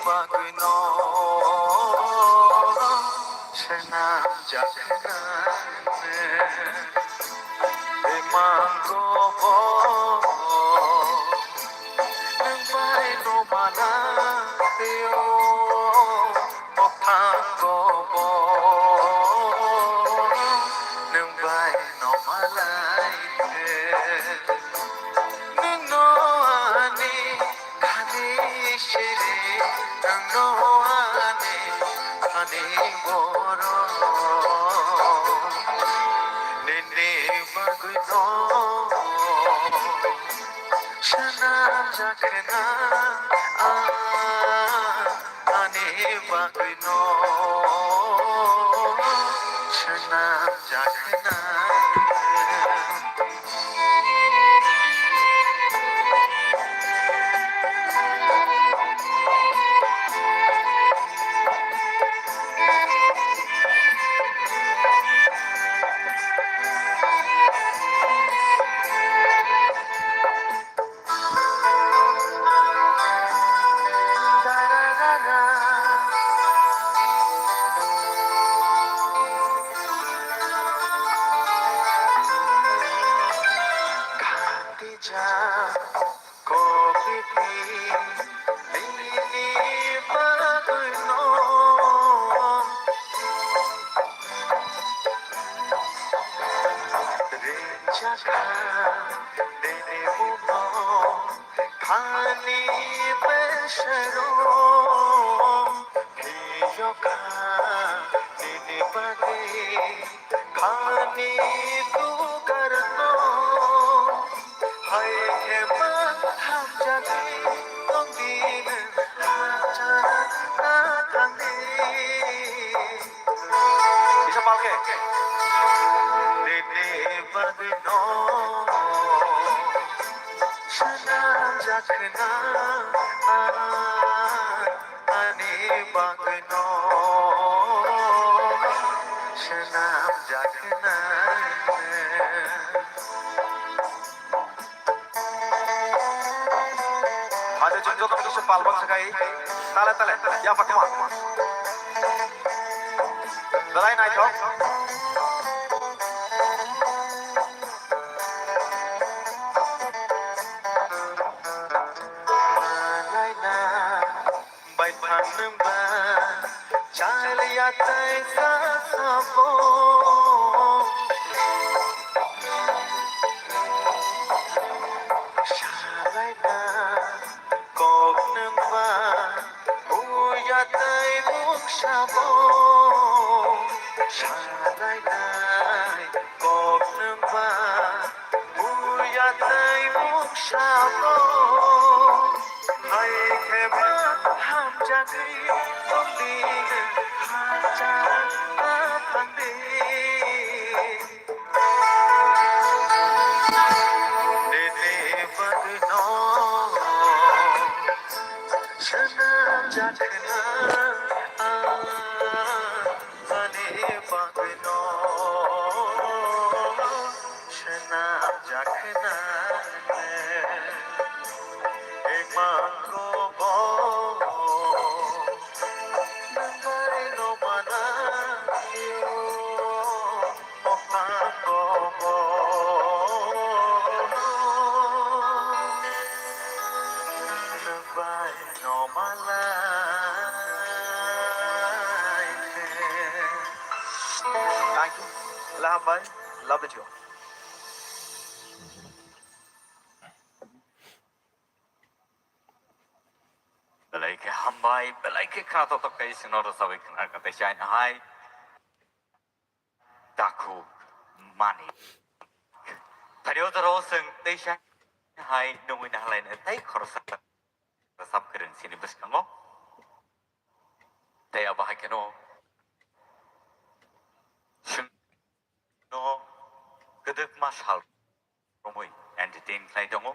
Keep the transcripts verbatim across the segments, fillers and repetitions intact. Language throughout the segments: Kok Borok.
bagwino swnamjaknai. Mango bo nwng bai no mana teo, o thango bo nwng bai no malai the. Nwng no ani khani siri, nwng no ani khani borok. Nini bagwi no swnamjakna, ah, ani bagwi no swnamjakna. Khatija, kobiti, nini bagwino. Rinchakha nini mungno khani besero, phiyokha nini bagwi khani dugarno. Hai khe ma hamjagwi tongdi nwng hachana thangdi. Kisa palke. Nini bagwino swnamjakna, ani bagwino swnamjakna. Hajo chwng joto kisa palbak sakai. Tale tale, yapha khma. Belai naithok. Belai na. Bai phanba chaliya tai sa sabo. Salai na kok nungba uya tai muk sabo. Salai na kok nungba uya tai muk sabo. Hai khe ba hamjagwi tongdi, hachal ta thangdi. Nini bagwino swnamjakna, ani bagwino swnamjakna. Mango bo, nwng bai no mana, o mango bo, nwng bai no malai khe. Thank you. Laham bai, love you. Belai khe hambai, belai khe khna tok tok tei chwngno rwchabwi khna kha tei chaina hai. Takhuk mani. Phario jora o chwng tei chaina hai nungwi nahalai tei khoroksa rwchap kwrwng chini bwskango. Tei abo hai kheno chwng no kwdwkma sal romwi entertain khlai tongo.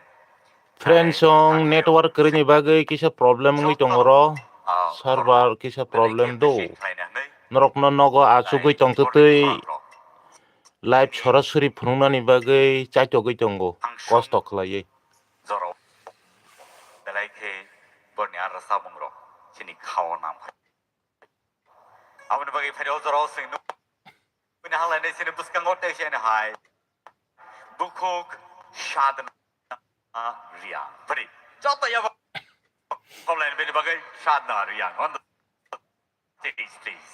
Friends, song network kwrwini bagwi kisa problem wngwi tongo ro. Server kisa problem do. Norokno nogo achugwi tongtwtwi live sorasori phunuknani bagwi chaitogwi tongo, kosto khlaiwi. Jorao belai khe borni aro samungrok. chini khao nang. Aboni bagwi phai o jora o chwng nuk-, bini halai nai chini bwskango tei chini hai. Bukhuk Sadhna Riang. Bwrwi joto yabo. Komlain bini bagwi Sadhna Riang. On the stage, please.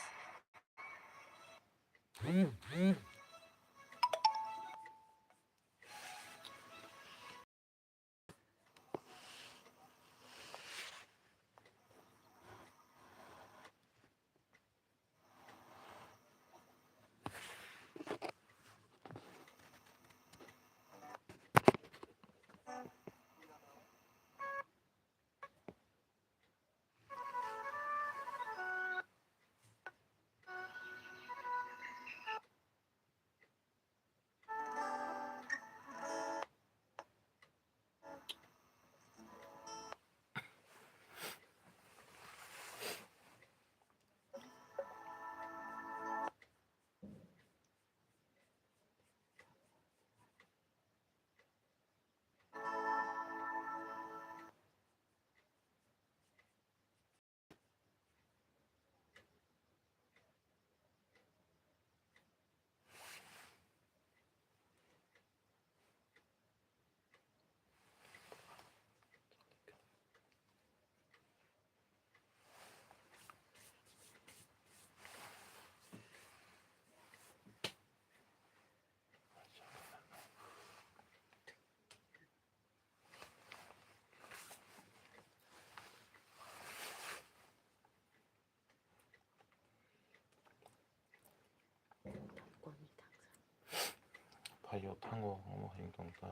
Phaio thango omo hai wng tong kha.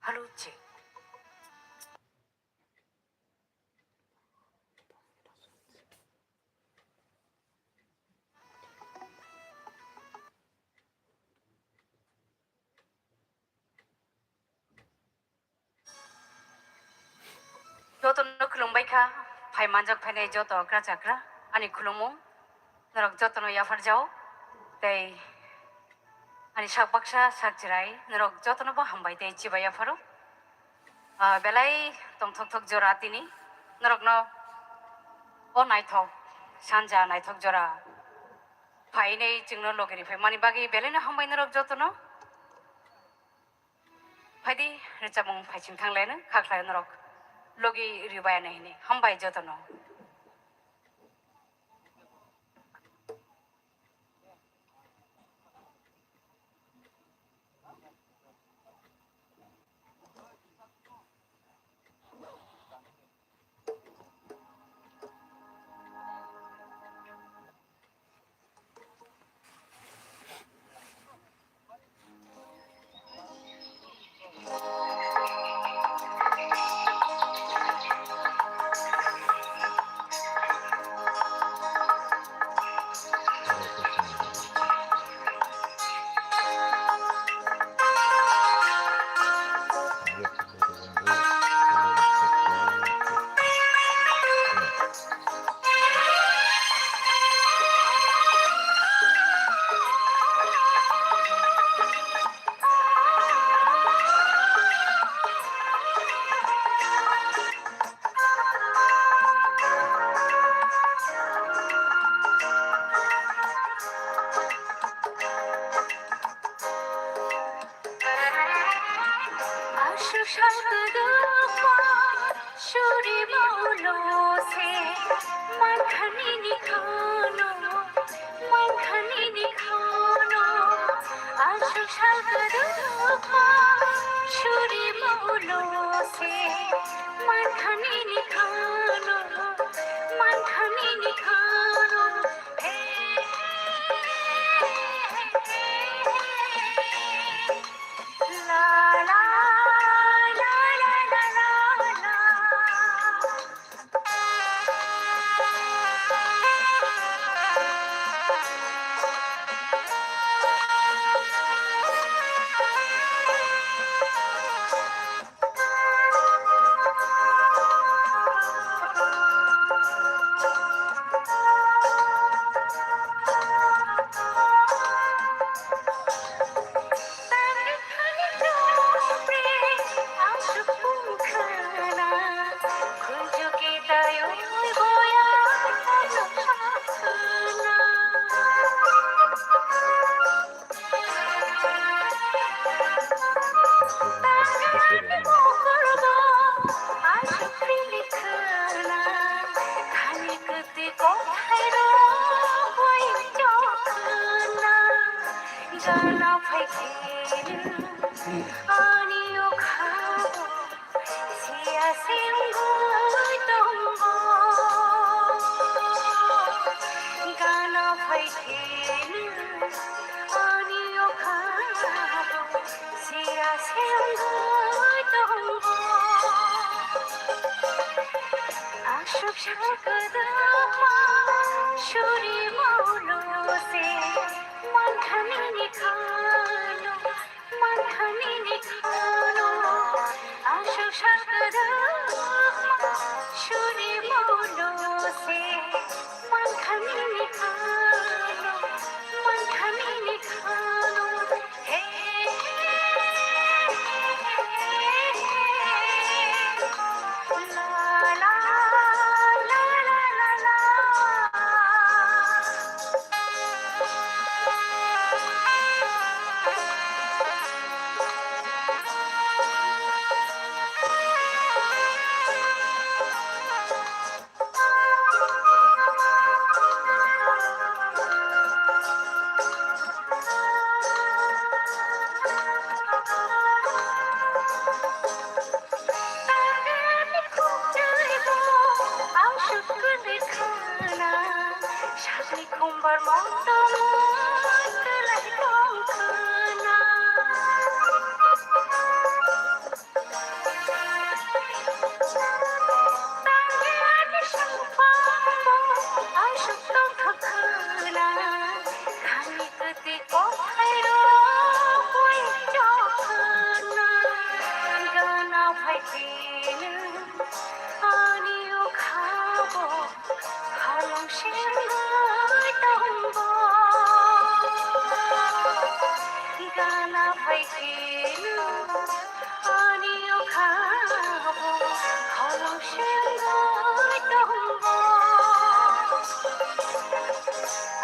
Hello, check. Jotono khulumbai kha, phai manjak phainai joto okra chakra, ani khulumung, norok jotono yapharjao, tei ani sak baksa sak chwrai, norok jotono bo hambai tei chibai yapharo. Ah, belai tongthok thok jora tini, norokno o naithok sanja naithok jora phainai chwngno logi ri phaimani bagwi belaino hambai norok jotono. Phaidi, rwchapmung phaiching thanglaino, kha khlai norok logi rwbaiya hini. Hambai jotono. Aswk sal kwdwkma suri maulo se, mankhani ni khano, mankhani ni khano. Aswk sal kwdwkma suri maulo se, mankhani ni khano, mankhani ni khano. Gana phaikhe ani ukha siya se wngwi tongo. Gana phaikhe ani ukha siya se wngwi tongo. Aswk sakdama suri maulo se manthani ni khano, manthani ni khano. Aswk sakdama suri maulo se manthani ni khano, manthani ni khano. Ani ukha bo halong sengwi tongo. Gana phaikhe ani ukha bo halong sengwi tongo.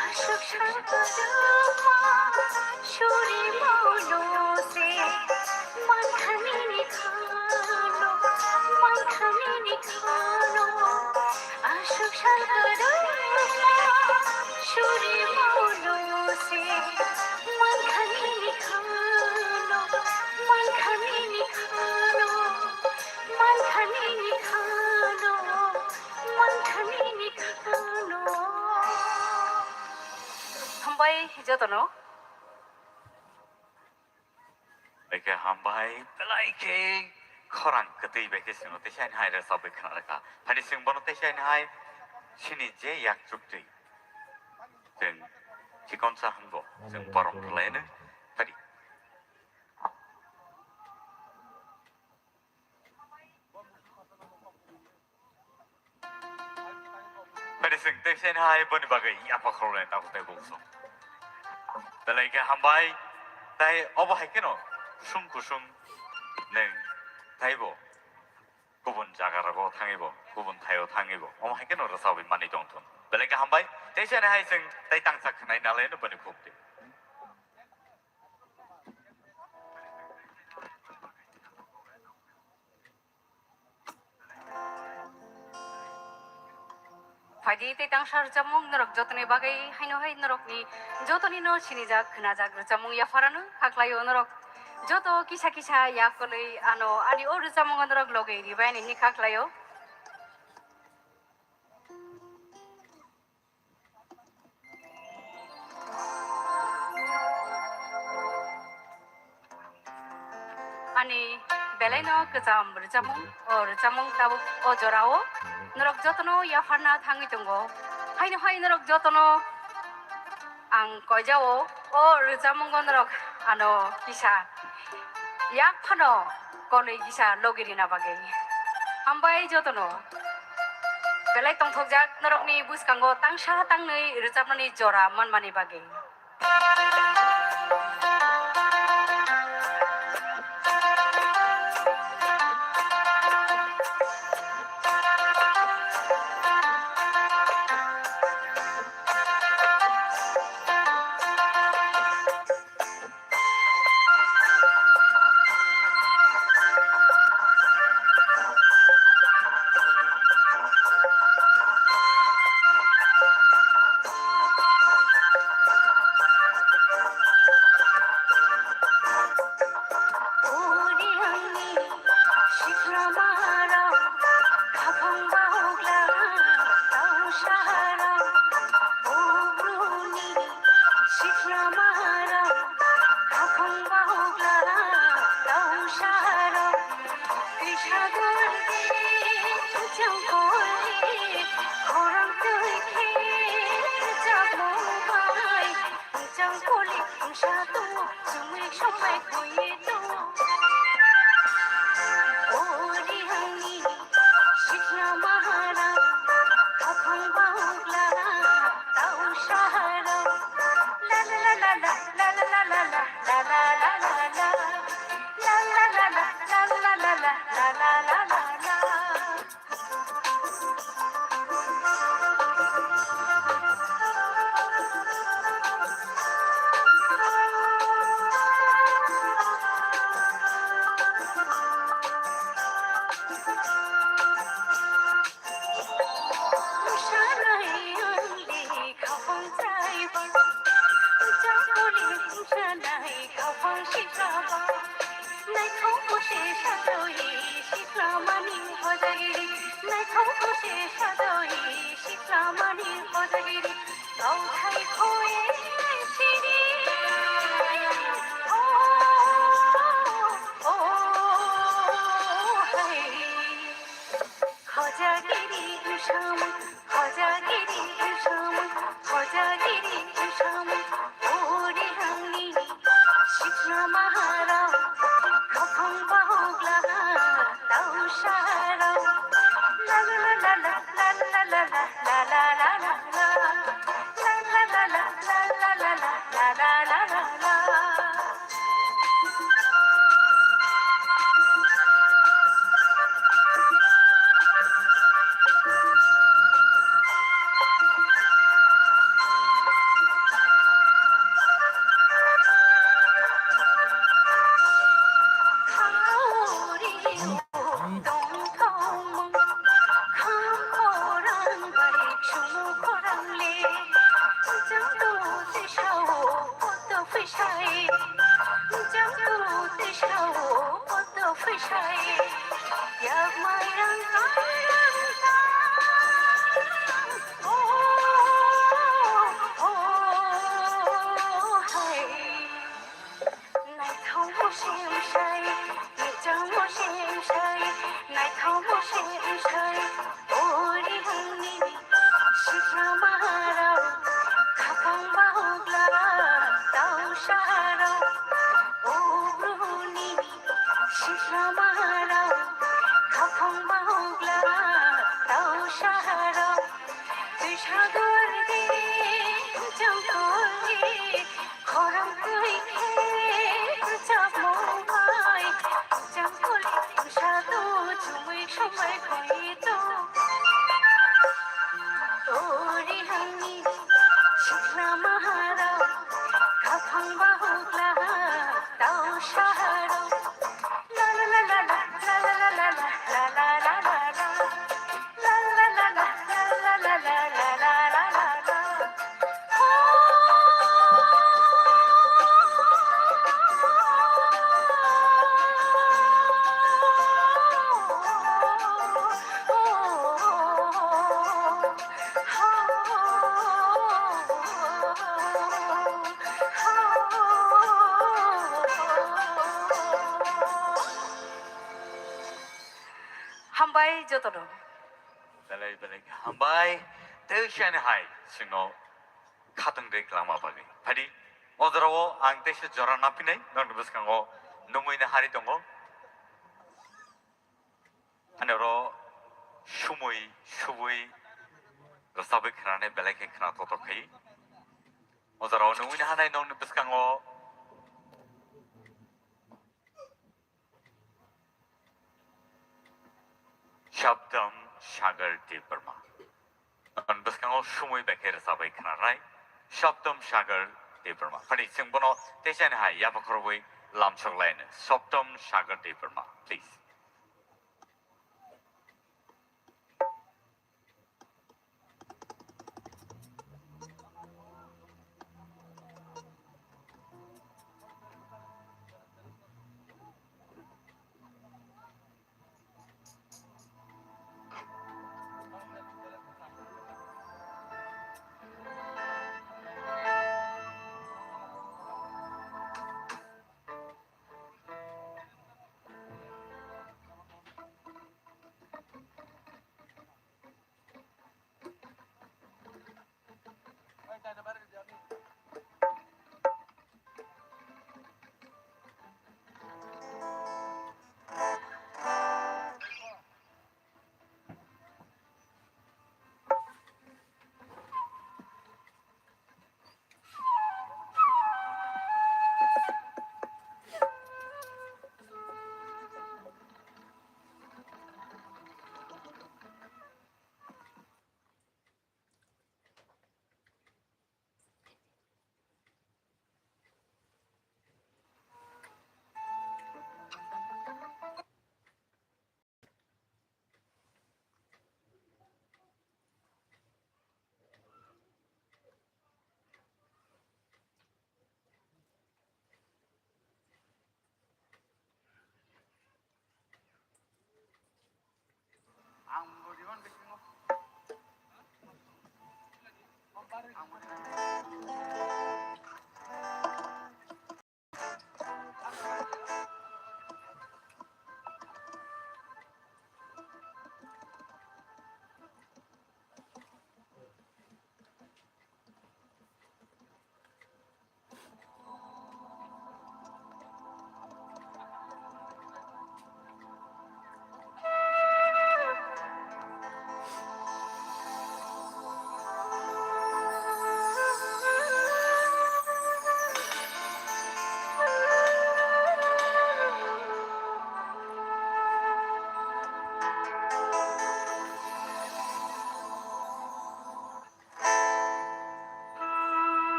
Aswk sakdama suri maulo se manthani ni khano, manthani ni khano. Aswk sakdama suri maulo se manthani ni khano, manthani ni khano, manthani ni khano, manthani ni khano. Hambai jotono. Eke hambai belai khe khorang kwtwi bai khe chwngno teisa hai rwchapwi khna rwkha. Phani chwng bono teisa hai sini je yak chuktwi chwng chikonsa hwngo chwng borom rwlaino phadi. Phadi chwng teisa hai boni bagwi yapha khoroknai tabuk tei bukso. Belai khe hambai, tai obo hai kheno kusung kusung nwng taibo kubun jaga rogo thangwibo, kubun thaio thangwibo, omo hai kheno rwchabwi manwi tongthun. Belai khe hambai, teisa hai chwng tei tangsa khwnai nalaino boni khukti. Phaidi tei tangsa rwchapmung norok jotoni bagwi haino hai norokni jotonino sinijak khwnajak rwchapmung yapharano khaklaio norok joto kisa kisa yakolwi ano ani o rwchapmungo norok logwi ribai ani hinwi khaklaio. Ani belaino kwcham rwchapmung, o rwchapmung tabuk o jorao norok jotono yapharna thangwi tongo. Haino hai norok jotono ang koijao o rwchapmungo norok ano kisa yak phano kolwi kisa logi rina bagwi. Hambai jotono. Belai tongthokjak norokni bwskango tangsa tangnwi rwchapnani jora manmani bagwi. Hambai jotono. Belai belai hambai. Tei siani hai chwngno khatungde kwlangma bagwi. Phadi, o jorao ang teisa jora naphinai, nokni bwskango nungwi na hari tongo. Ani oro sumui, subui, rwchabwi khnanai belai khe khna totok khai. O jorao nungwi na hanai nokni bwskango Shobdom Sagar Debbarma. Ani bwskango sumui bai khe rwchabwi khnanai Shobdom Sagar Debbarma. Phadi chwng bono teisa ni hai yapha khorobwi lamsok laino. Shobdom Sagar Debbarma, please.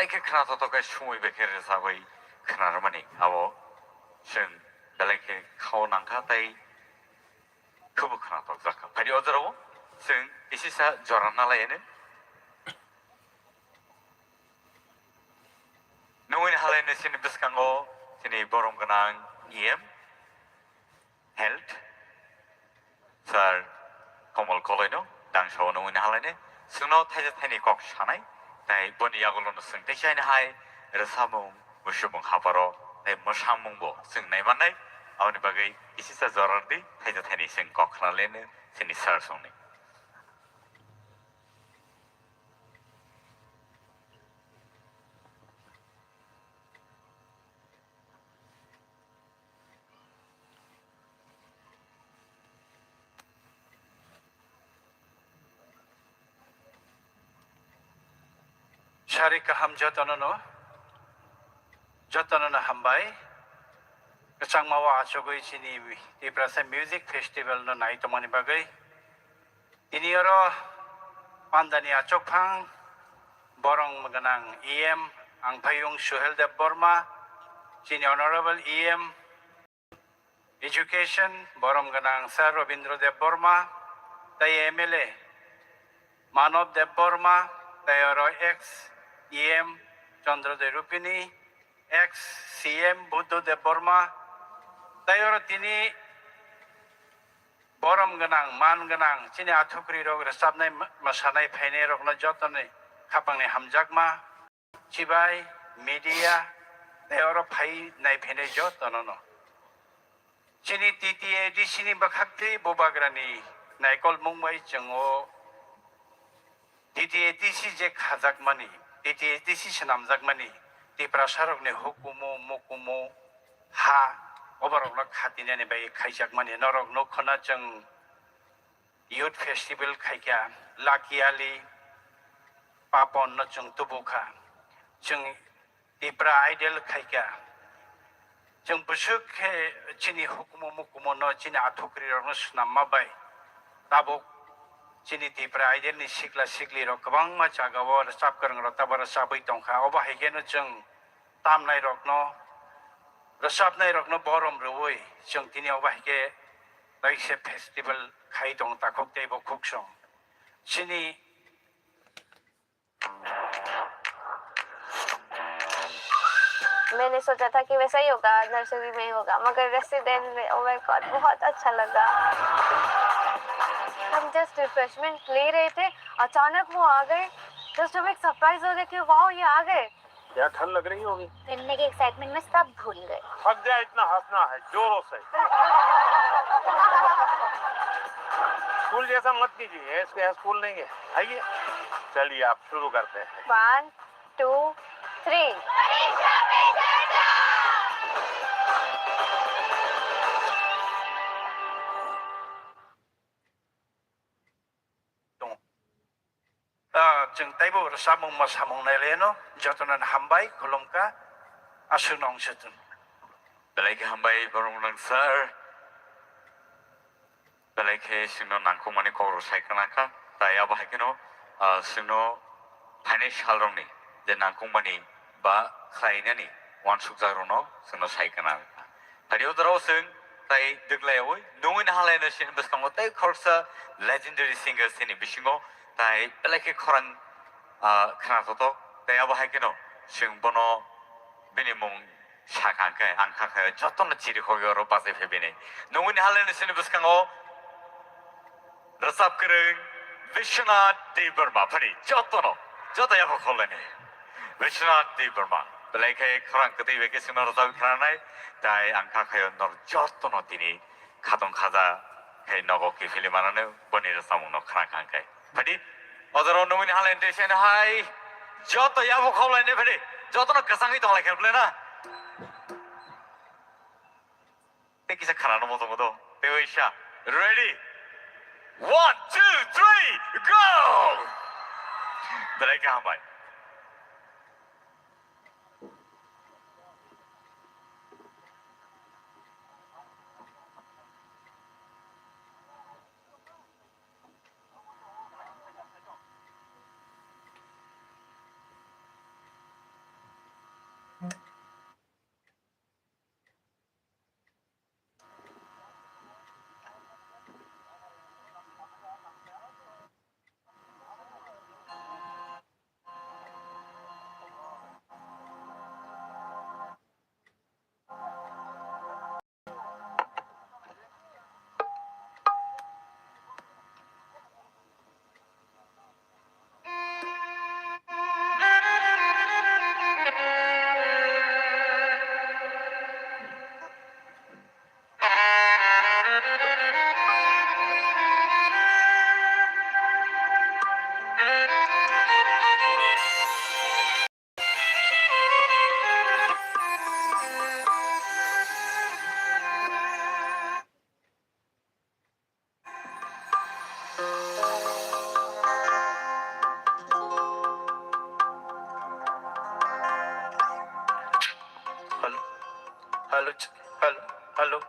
khe khna thothok khe sumui bai khe rwchabwi khna rwmani abo chwng belai khe khao nangkha tei khubo khna thokjak kha. Phaidi o jorao chwng kisisa jora nalai hwnwi. Nungwi halaino chini bwskango chini borom gwnang E M Health Sir Komol Koloino dangsao nungwi halaino chwngno thaisa thaini kok sanai, tai boni yagulono chwng teisa hai rwchapmung, musubung haparo tai mwsamungbo chwng naimannai, aboni bagwi kisisa jora rwdi thaisa thaini chwng kok khnalaino chini sir songni. Sari kaham jotono no, jotono no hambai. Kwchangma o achugwi chini Tiprasa Music Festival no nai tongmani bagwi. Tini oro pandani achukphang borong gwnang E M Angphayung Suhel Debbarma, chini Honorable E M Education, borom gwnang Sir Robindra Debbarma, tai M L A Manob Debbarma, tai oro ex E M Chandra Debbarma, ex C M Buddha Debbarma, tai oro tini borom gwnang, man gwnang, chini athukri rok rwchapnai, mwsanai phainai rokno jotoni khapangni hamjakma. Chibai, media, tei oro phai nai phainai jotono no. Chini T T A D C ni bwkhaktwi bubagrani naikolmung bai chwng o T T A D C je khajakmani, T T A D C swnamjakmani, Tiprasarokni hukumu, mukumu, ha, oborokno khatinani bai khaijakmani norok nukho na chwng Youth Festival khaikha, Lucky Ali, Papon no chwng tubukha, chwng Tipra Idol khaikha, chwng bwswk khe chini hukumu mukumu no chini athukri rok no swnamma bai tabuk chini Tipra Idol ni sikla sikli rok kwbangma jaga o rwchap kwrwng rok tabuk rwchabwi tongkha, obo hai khe no chwng tamnai rokno, rwchapnai rokno borom rwui chwng tini obo hai khe kaisa festival khai tong takhuk tei bo khuksong. Chini मैंने सोचा था कि वैसा ही होगा, नर्सरी में ही होगा, मगर रेसिडेंट में, ओ माय गॉड, बहुत अच्छा लगा। हम जस्ट रिफ्रेशमेंट ले रहे थे, अचानक वो आ गए। जस्ट हमें एक सरप्राइज हो गया कि वाओ, ये आ गए। क्या ठंड लग रही होगी। मिलने की एक्साइटमेंट में सब भूल गए। थक जाए इतना हंसना है, जोरों से। स्कूल जैसा मत कीजिए, इसके यहाँ स्कूल नहीं है। आइए, चलिए, आप शुरू करते हैं। One, two, three. Ah, chwng taibo rwchapmung mwsamung nailaiano jotono hambai khulumkha, aswkno wng se chwng. Belai khe hambai, borom gwnang sir. Belai khe chwngno nangkukmani kokrok sai khna kha, tai abo hai kheno, ah, chwngno phainai salrokni je nangkukmani ba khlainani uansukjakrokno chwngno sai khna kha. Phaidi o jorao chwng tai dwklaiwi nungwi nahalaino chini bwskango tei khoroksa legendary singer chini bisingo tai belai khe khorang, ah, khna thothok tei abo hai kheno chwng bono bini mung sakha hwnkhe ang kha khe jotono chiri khogwi oro bachai phai bini. Nungwi nahalaino chini bwskango rwchap kwrwng Biswanath Debbarma phani jotono, joto yapha kholaini. Biswanath Debbarma belai khe khorang kwtwi bai khe chwngno rwchapwi khnanai, tai ang kha khaio nor jotono tini khatong khaja khe nogo kiphilwi manano boni rwchapmungno khna kha hwnkhe. Phadi ojoro nungwi halaini tei seno hai joto yapha kholaini phadi jotono kwchangwi tonglai khe bwlena. Tei kisa khana no moto moto. Tei waisa. Ready? One, two, three, go! Belai kaham bai. Hello, hello, hello.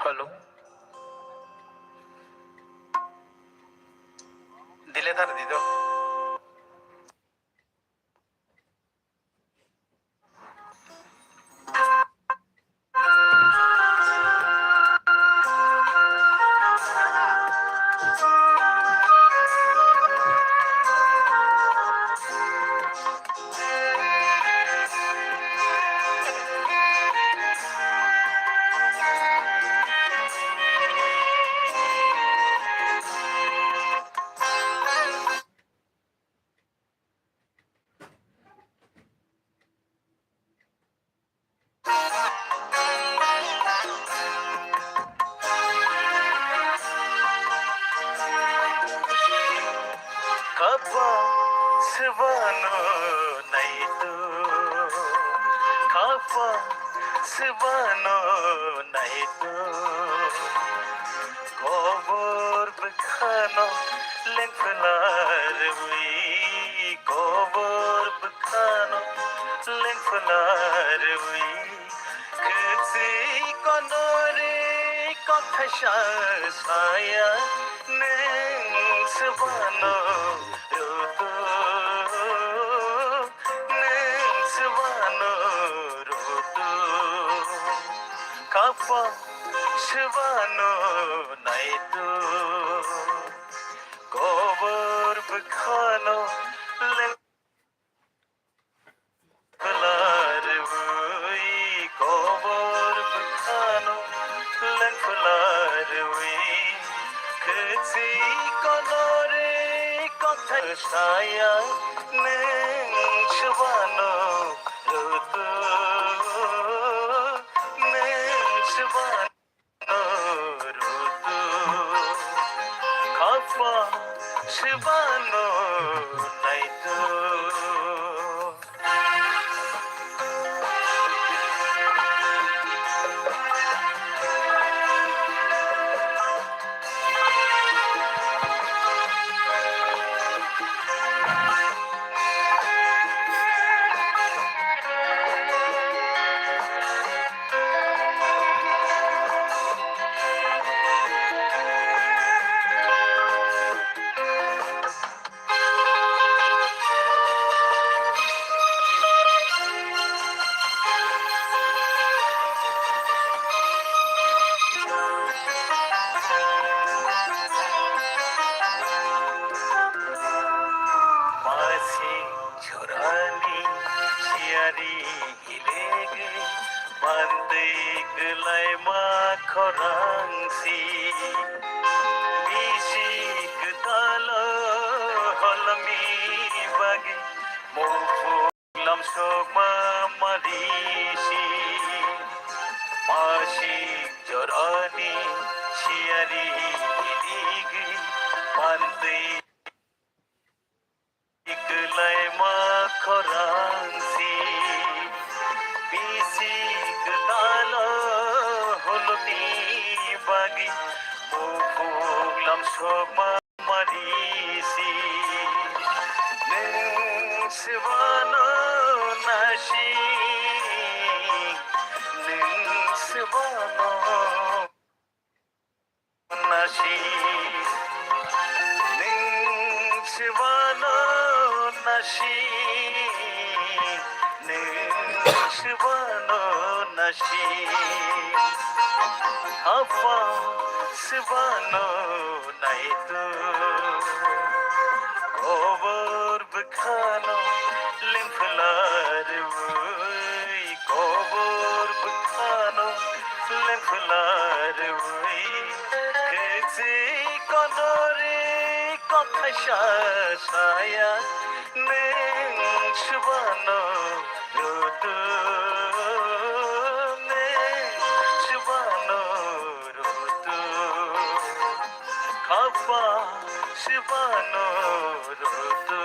Hello. Dile tar dido. Kapa swbano naito, kapa swbano naito. Kobor bwkhano lengphalarwi, kobor bwkhano lengphalarwi. Kwchwi konorwi kok thaisa saya, nwng swbano rutu, nwng swbano rutu. Kapa swbano naitu, kobor bwkhano leng- Phalarwi, kobor bwkhano lengphalarwi, kwchwi konorwi kok thaisa saya, nwng swbano rutu, nwng swbano rutu, kapa swbano naitu. Masing jorani hilegwi mantwi kwlaima khorang si. Bisi kwtalo holongni bagwi muphung lamsokma marisi. Masing jorani siyari hilegwi mantwi kwlaima khorang si. Bisi kwtalo holongni bagwi muphung lamsokma marisi. Nwng swbano nasi, nwng swbano nasi, nwng swbano nasi, nwng swbano nasi. Apa swbano naitu, kobor bwkhano lengphalarwi, kobor bwkhano lengphalarwi. Kwchwi konorwi kok thaisa saya, nwng swbano rutu, nwng swbano rutu. Kapa swbano rutu.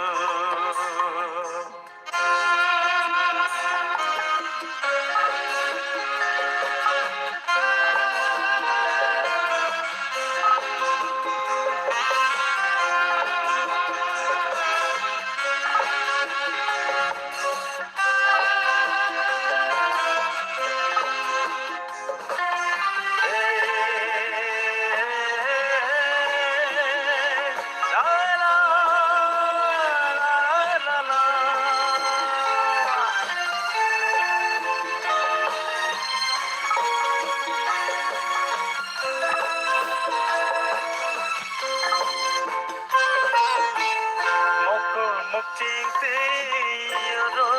Mukting tei yoro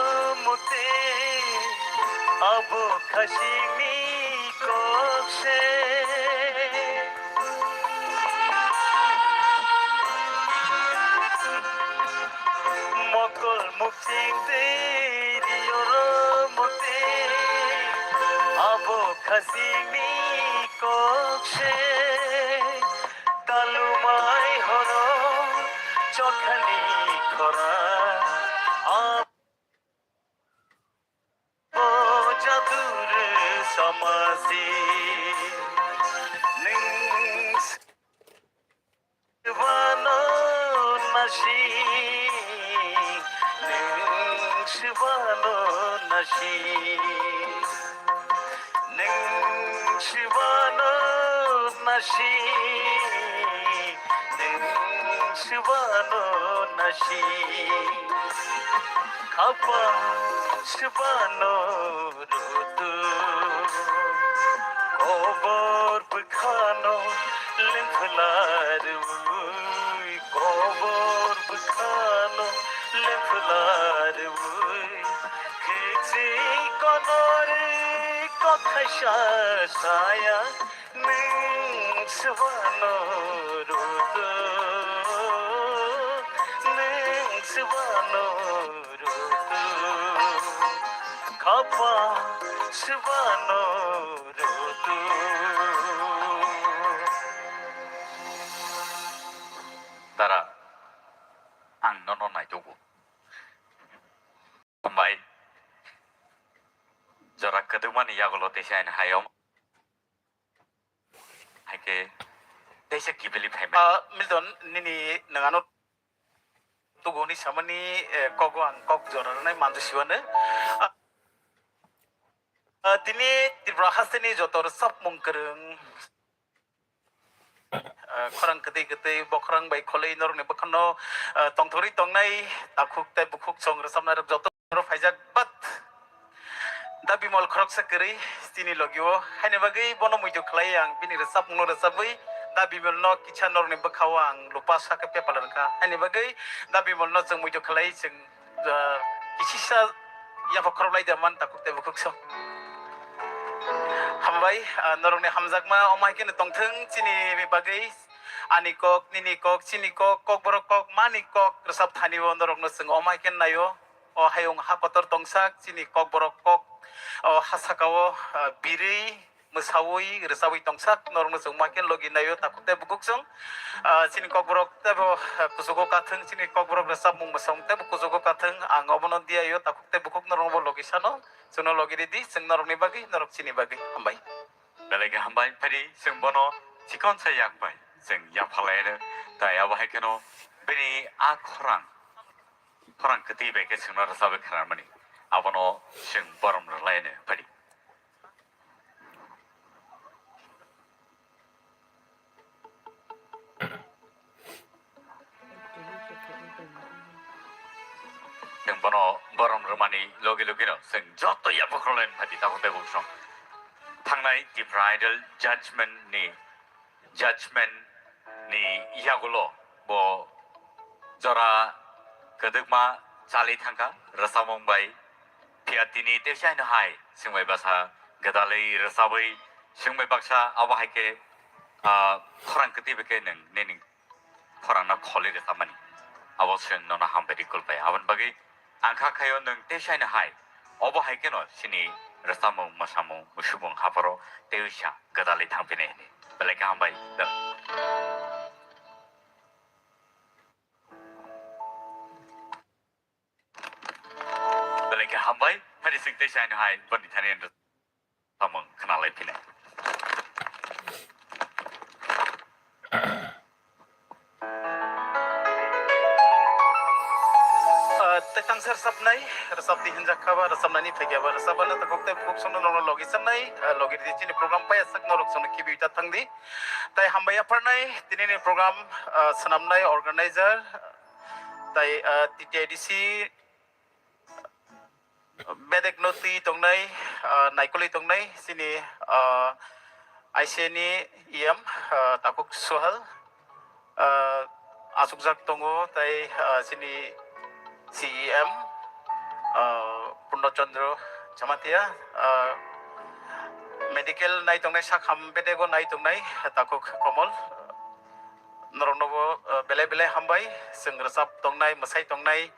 mukting, abo khasingni kok se. Mokol mukting tei yoro mukting, abo khasingni kok se. Talumai horo chokhani khora, abo jadur samasi. Ning Swbano nasi, nwng swbano nasi, nwng swbano nasi, nwng swbano nasi. Khapang swbano rutu, kobor bwkhano lengphla rwi, kobor bwkhano lengphla rwi, khichi konori kok khaisa saya. Nwng swbano rutu, nwng swbano rutu, khapang swbano rutu. Dara, ang nono naitugo. Hambai. Jora kwdwkmani yagulo teisa ani hayom. Hai khe teisa kibili phaimani. Ah, Milton, nini nwng ano tuguni samani, eh, kogo ang kok jora rwnai manju siwano. Ah, ah, tini Tripura hasteni joto rwchapmung kwrwng, ah, khorang kwtwi kwtwi bokhorang bai kholwi norokni bwkhano, ah, tongthorwi tongnai takhuk tei bukhuk song rwchapnairok joto. Oro phaijak bat da Bimal khoroksa kwrwi chini logi o, haini bagwi bono muitu khlai ang bini rwchapmungno rwchapwi da Bimal no kisa norokni bwkha o ang lupa sakhe pepal rwkha, haini bagwi da Bimal no chwng muitu khlai chwng, ah, kisisa yapha khorok lai da man takhuk tei bukhuk song. Hambai, ah, norokni hamjakma omo hai kheno tongthwng chini bagwi ani kok, nini kok, chini kok, kokborok kok, mani kok rwchap thani o norokno chwng omo hai kheno naio. O hayung ha kotor tongsak chini kokborok kok, o ha saka o, ah, birwi mwsawi rwchabwi tongsak norokno chwng ma khe logi naio takhuk tei bukhuk chwng. Ah, chini kokborok teibo, ah, kuchugo kathwng, chini kokborok rwchapmung mwsong teibo kuchugo kathwng, ang obono diyaio takhuk tei bukhuk norokno bo logi sano, chwngno logi ridi, chwng norokni bagwi, norok chini bagwi. Hambai. Belai khe hambai, phaidi chwng bono chikon sa yak bai chwng yapha lai rw, tai abo hai kheno bini a khorang, khorang kwtwi bai khe chwngno rwchabwi khnarmani, abono chwng borom rw lai rw, phaidi. Chwng bono borom rwmani logi logi no chwng joto yapha khoroknwi phaidi takhuk tei bukhuk song. Thangnai Tipra Idol judgment ni, judgment ni yagulo bo jora kwdwkma chali thangkha rwchapmung bai. Phiya tini teisa haino hai chwng bai baksa gwdalwi rwchabwi chwng bai baksa abo hai khe, ah, khorang kwtwi bai khe nwng nini khorangno kholwi rwchapmani. Abo chwng nono hambai rikul bai. Aboni bagwi ang kha khaio nwng teisa haino hai obo hai kheno chini rwchapmung, mwsamung, musubung hapharo tei uisa gwdalwi thangphinai hwnwi. Belai khe hambai. Belai khe hambai, phaidi chwng teisa haino hai boni thani samung khna lai phinai. Ah, tei tangsa rwchapnai, rwchap di hinjak kha ba, rwchapnani phaikya ba, rwchapano takhuk tei bukhuk songno norokno logi chapnai, ah, logi ridi chini program paiya sak norok songno kibi ta thang di. Tai hambai yapharnai, tinini program, ah, swnamnai organizer, tai, ah, T T I D C, bedekno twi tongnai, ah, naikolwi tongnai, chini, ah, I C A ni E M, ah, Takhuk Sohal, ah, achukjak tongo, tai, ah, chini C E M, ah, Purno Chandra Jamatia, ah, medical nai tongnai, sakham bedego nai tongnai, Takhuk Komol. Noroknobo, ah, belai belai hambai, chwng rwchap tongnai, mwsai tongnai,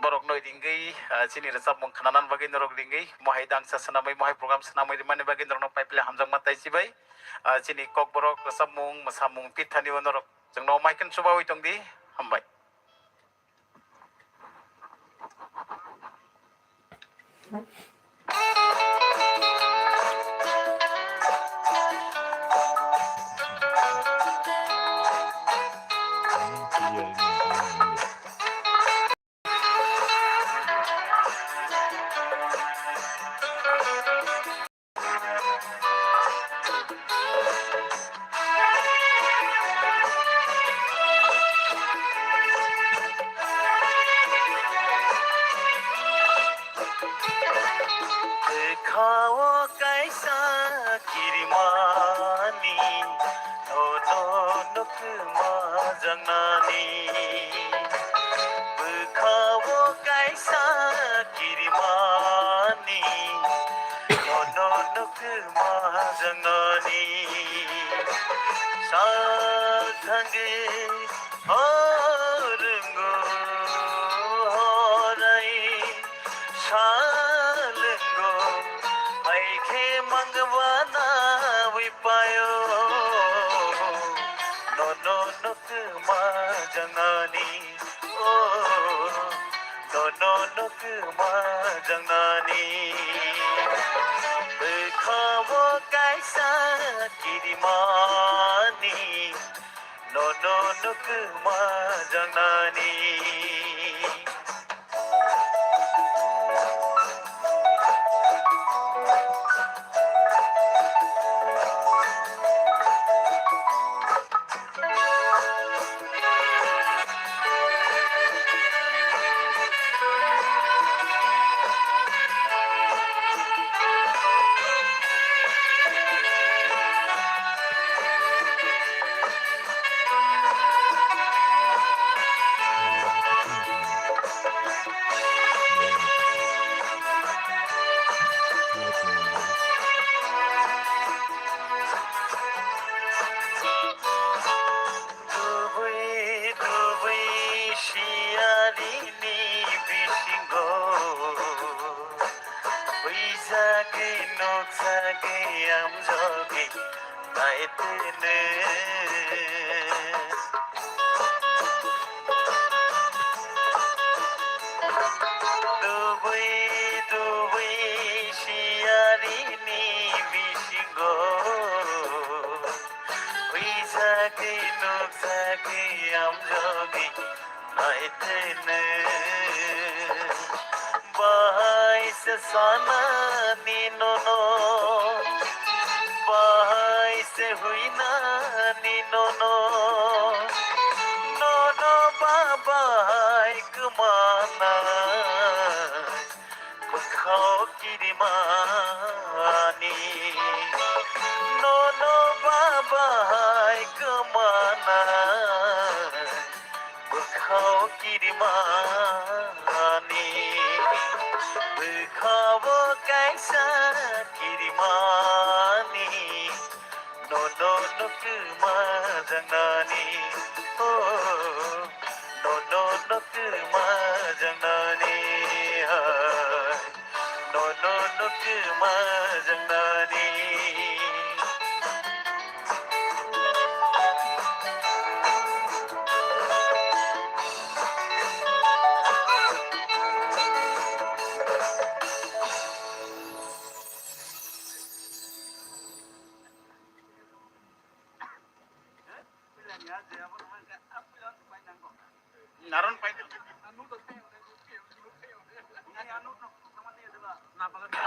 borokno ringwi, ah, chini rwchapmung khnanani bagwi norok ringwi, mohai dangsa swnamwi, mohai program swnamwi rwmani bagwi norokno paiphile hamjakma taichibai. Ah, chini kokborok rwchapmung, mwsamung, pithani o norok chwngno mai kheno chubawi tongdi, hambai. Bwkhao kaisa kirimani, nono nukma jangnani. Bwkhao kaisa kirimani, nono nukma jangnani. Sal thangwi horwngo horai salwngo, hai khe mangwana wipayo. Nono nukma jangnani, o, nono nukma jangnani. Bwkhao kaisa kirimani, nono nukma jangnani. Dubui dubui siyarini bisingo buijagwi nukjagwi amjogwi naitwino. Dubui dubui siyarini bisingo buijagwi nukjagwi amjogwi naitwino. Bahai se sanani nono, bahai se huinani nono, nono ba bahai kwmana. Bwkhao kirimani, nono ba bahai kwmana. Bwkhao kirimani, bwkhao kaisa kirimani. Nono nukma jangnani, o, nono nukma jangnani, hai. Nono nukma jangnani.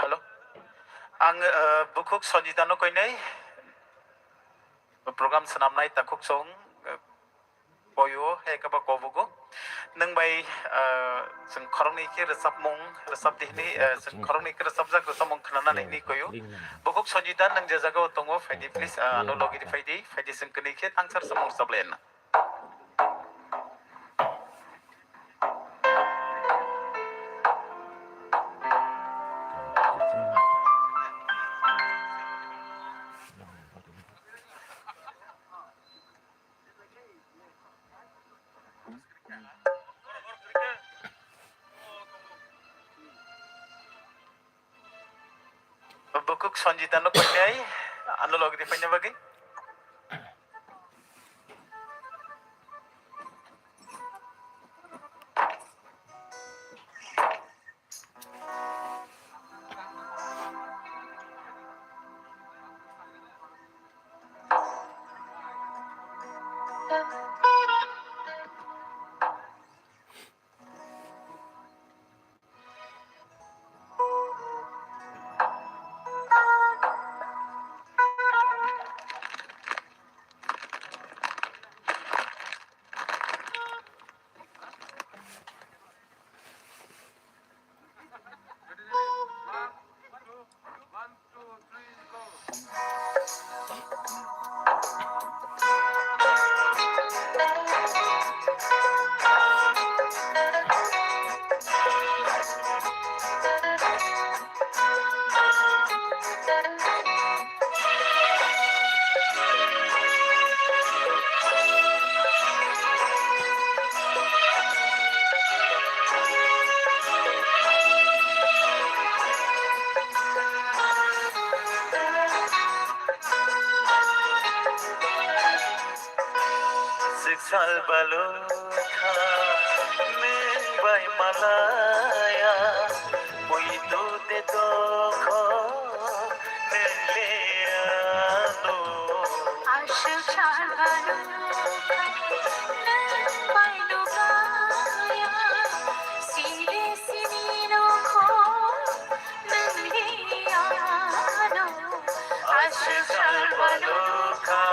Hello. Ang, eh, bukhuk Sanjitano koinai. Program swnamnai takhuk song, eh, koyo, hai khe ba kobugo. Nwng bai, eh, chwng khoroknwi khe rwchapmung, rwchap di hwnwi, eh, chwng khoroknwi khe rwchapjak rwchapmung khwnanani hwnwi koyo. Bukhuk Sanjita, nwng je jagao tongo, phaidi please, eh, ano logi di phaidi, phaidi chwng kwnwi khe thangsar samung rwchap lai na. Bukuk Sanjita no koinai, ano logri paina bagwi. Swk sal balukha nwng bai malaya, muitu de tongkho nwng le ano. Aswk sal balukha nwng bai lugaya, side sini nokho nwng le ano. Aswk sal balukha.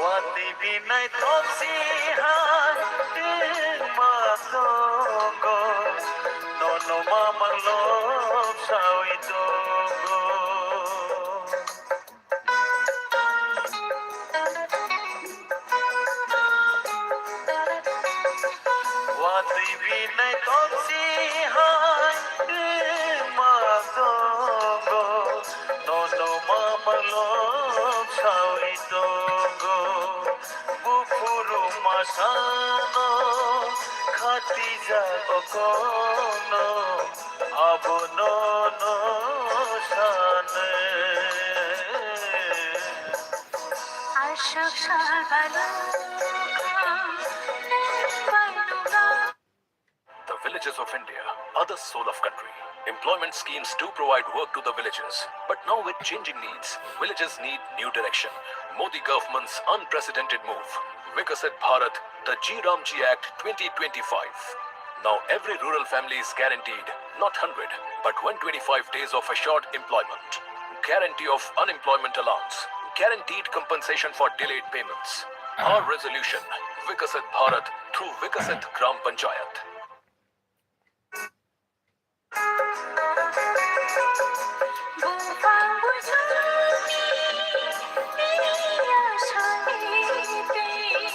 Watwi binai tongsi hai ma tongo, nono mamang lobsawi tongo. Watwi binai tongsi hai ma tongo, nono mamang lobsawi tongo. Buphuru masano khatijak okono. Abono no sane. Aswk sal balukha nwng bai lugaya. The villages of India are the soul of country. Employment schemes do provide work to the villages, but now with changing needs, villages need new direction. Modi government's unprecedented move, Viksit Bharat, the G Ramji Act twenty twenty-five. Now every rural family is guaranteed not hundred, but one twenty-five days of assured employment, guarantee of unemployment allowance, guaranteed compensation for delayed payments. Our resolution, Viksit Bharat through Viksit Gram Panchayat. Buphang bujoni miyasani tei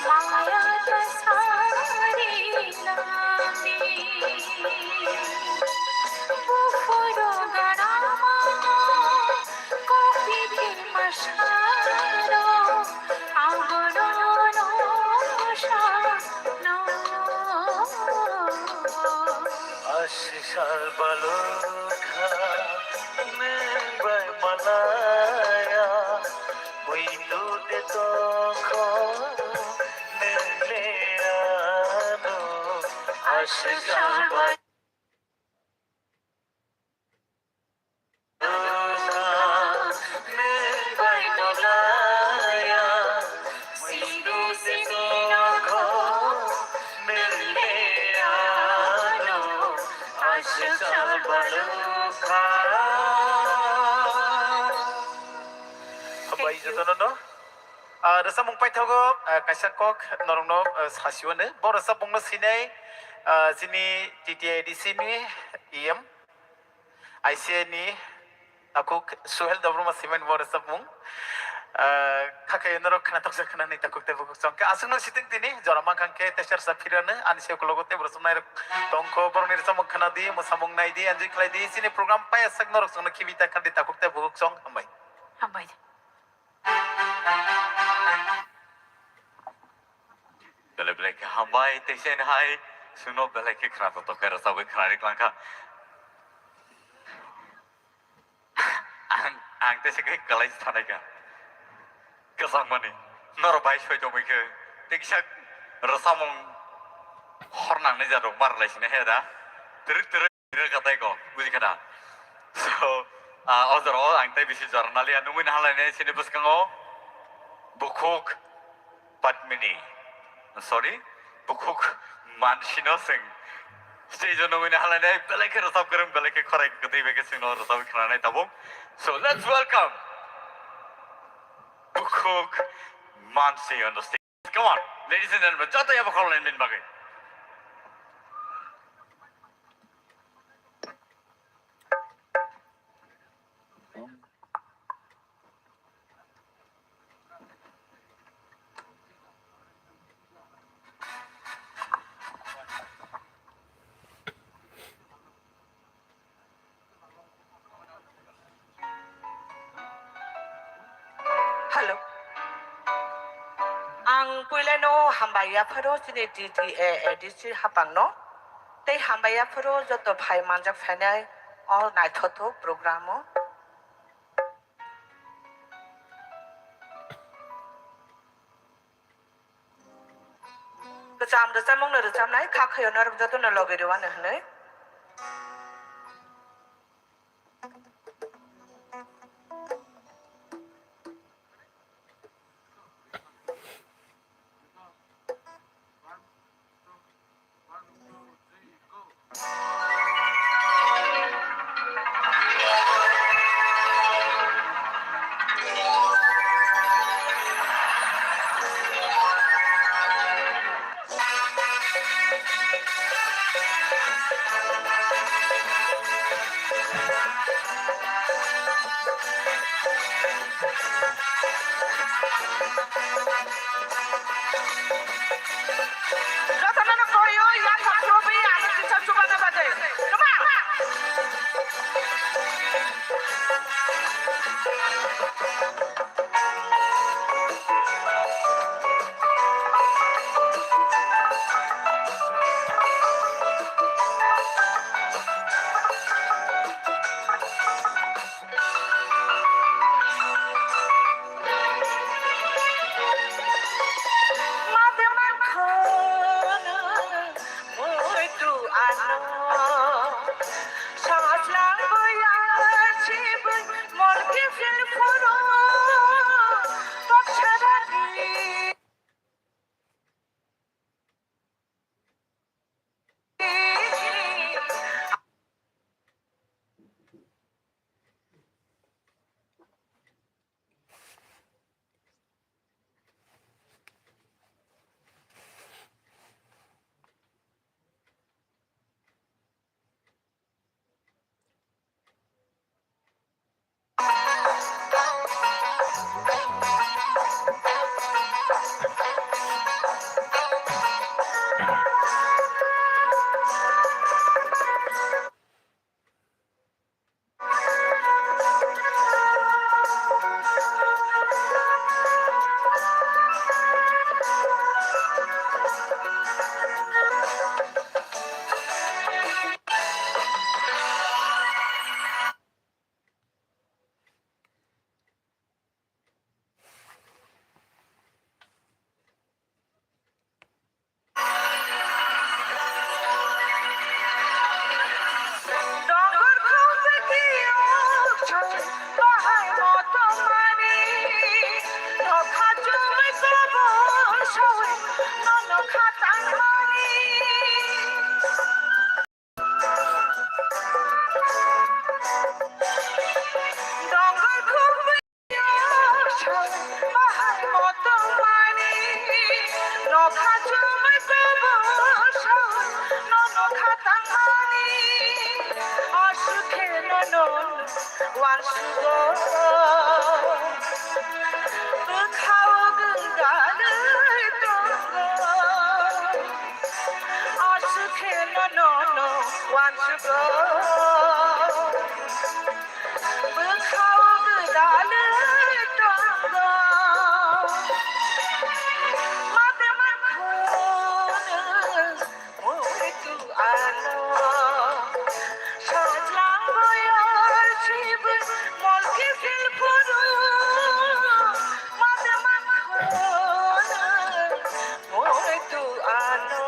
maya ta sari nani. Buphuru ganama kopi tei masaro abono no sano. Aswk sal balukha nwng bai malaya, muitu de tongkho nwng le ano. Aswk sal balukha. Habai jotono no. Ah, rwchapmung paithago, ah, kaisa kok norokno, ah, sasiwano. Bo rwchapmungno sinai, Ah, chini T T A D C ni E M, I C A ni takhuk Suhel Debbarma Simen bo rwchapmung. Ah, khakhe norok khna toksa khna ni takhuk tei bukhuk chwng khe aswkno sitwng tini jora mankha khe teisa rwchap phirano ani se ukologo tei borok chumnai rok tongkho borokni rwchapmung khna di, mwsamung nai di, enjoy khlai di. Chini program paya sak norok chwngno khibi ta khna di takhuk tei bukhuk chwng. Hambai. Hambai. Belai belai khe hambai, teisa hai suno belai khe khna to khe rwchapwi khna ri klangkha. Ang, ang teisa khe kwlai thanai kha. Kwchangmani, norok bai soi tongwi khe, teisa rwchapmung hor nangnai jadok mar lai sini he da. Twrwk twrwk. Katai ko, buji khana. So, ah, o jora o ang tei bisi jora naliya nungwi nahalainai chini bwskango bukhuk Padmini. Sorry, bukhuk Mansino swng. Stage o nungwi nahalainai belai khe rwchap kwrwng, belai khe khorai kwtwi bai khe chwngno rwchapwi khnanai tabuk. So, let's welcome bukhuk Mansi on the stage. Come on, ladies and gentlemen, joto yabo khoroknwi nini bagwi. Hello. Ang puilano hambai yapharo chini T T A A D C hapangno. Tei hambai yapharo joto phai manjak phainai o naithothok program o. Kwcham rwchapmungno rwchapnai, kha khayo norok jotono logi rwano hwnwi. Wansugo, bwkhao gwdalwi tongo. Aswk khe nono wansugo, bwkhao gwdalwi tongo. Mate mankhono Muitu ano sajlang boyar sibui molki silpuru mate mankhono muitu ano.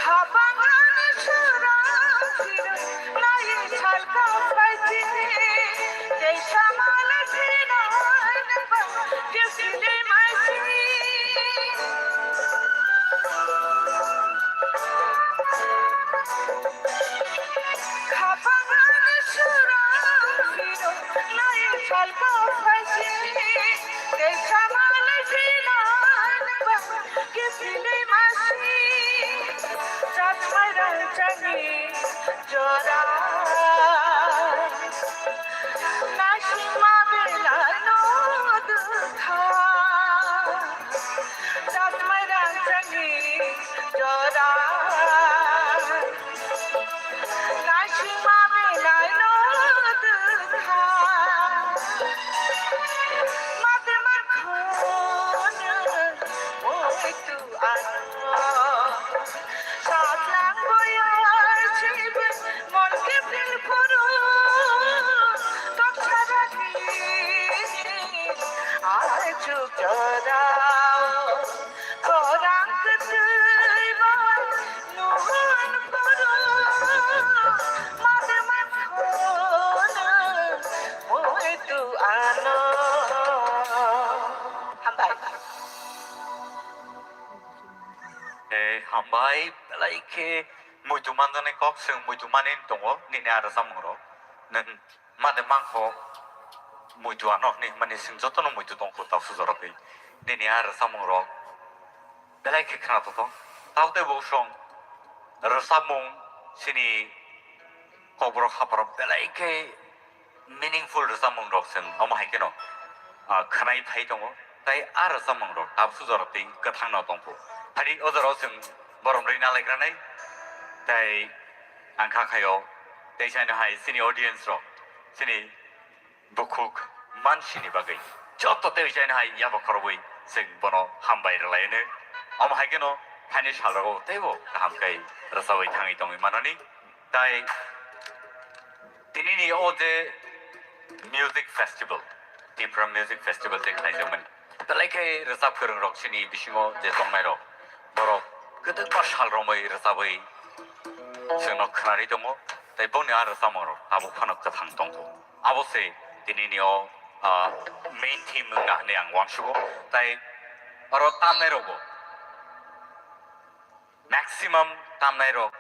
Khapang ani surang siro nai salka paiti, tei samala sinai neba kesili maisi. Khapang ani surang siro nai salka paiti, tei samala sinai neba Kipili masi, chakmai rangchakni jora. Naisingma belai no dukha, chakmai rangchakni jora. Naisingma belai no dukha. Mate mankhono muitu ano. Sajlang boyar sibui mon kiphil phuru. Toksa ragini ai chuk jorao. Khorang kwtwi bai nuhun phuru, mate mankhono muitu ano. Hambai. Eh, hambai, belai khe muitu manjaknai kok, chwng muitu manwi tongo nini a rwchapmung rok. Nwng Mate mankho muitu ano hwnwi hwnmani chwng jotono muitu tongkhu, tei sujorogwi nini a rwchapmung rok belai khe khna tongthok. Tabo tei bo song rwchapmung chini kokborok hapharo belai khe meaningful rwchapmung rok chwng omo hai kheno, ah, khwnai phai tongo. Tei a rwchapmung rok tabo sujorogwi kwthangno tongkhu. Phari o jorao chwng borom rwi nalaigranai tei Ang kha khaio, tei saino hai chini audience rok, chini bukhuk mansini bagwi joto tei saino hai yaba khorobwi chwng bono hambai rwlaino. Omo hai kheno phaini salrogo teibo kaham khe rwchabwi thangwi tongwi manani. Tai tinini o je music festival, Tipra Music Festival je khlaijakmani. Belai khe rwchap kwrwng rok chini bisingo je tongnai rok, borok kwdwkma sal romwi rwchabwi chwngno khwnarwi tongo, tei bongni a rwchapmung rok tabuk phano kwthang tongkho. Abo se tinini o, ah, main theme wngna hwnwi ang uansugo, tei oro tamnai rokbo maximum tamnai rok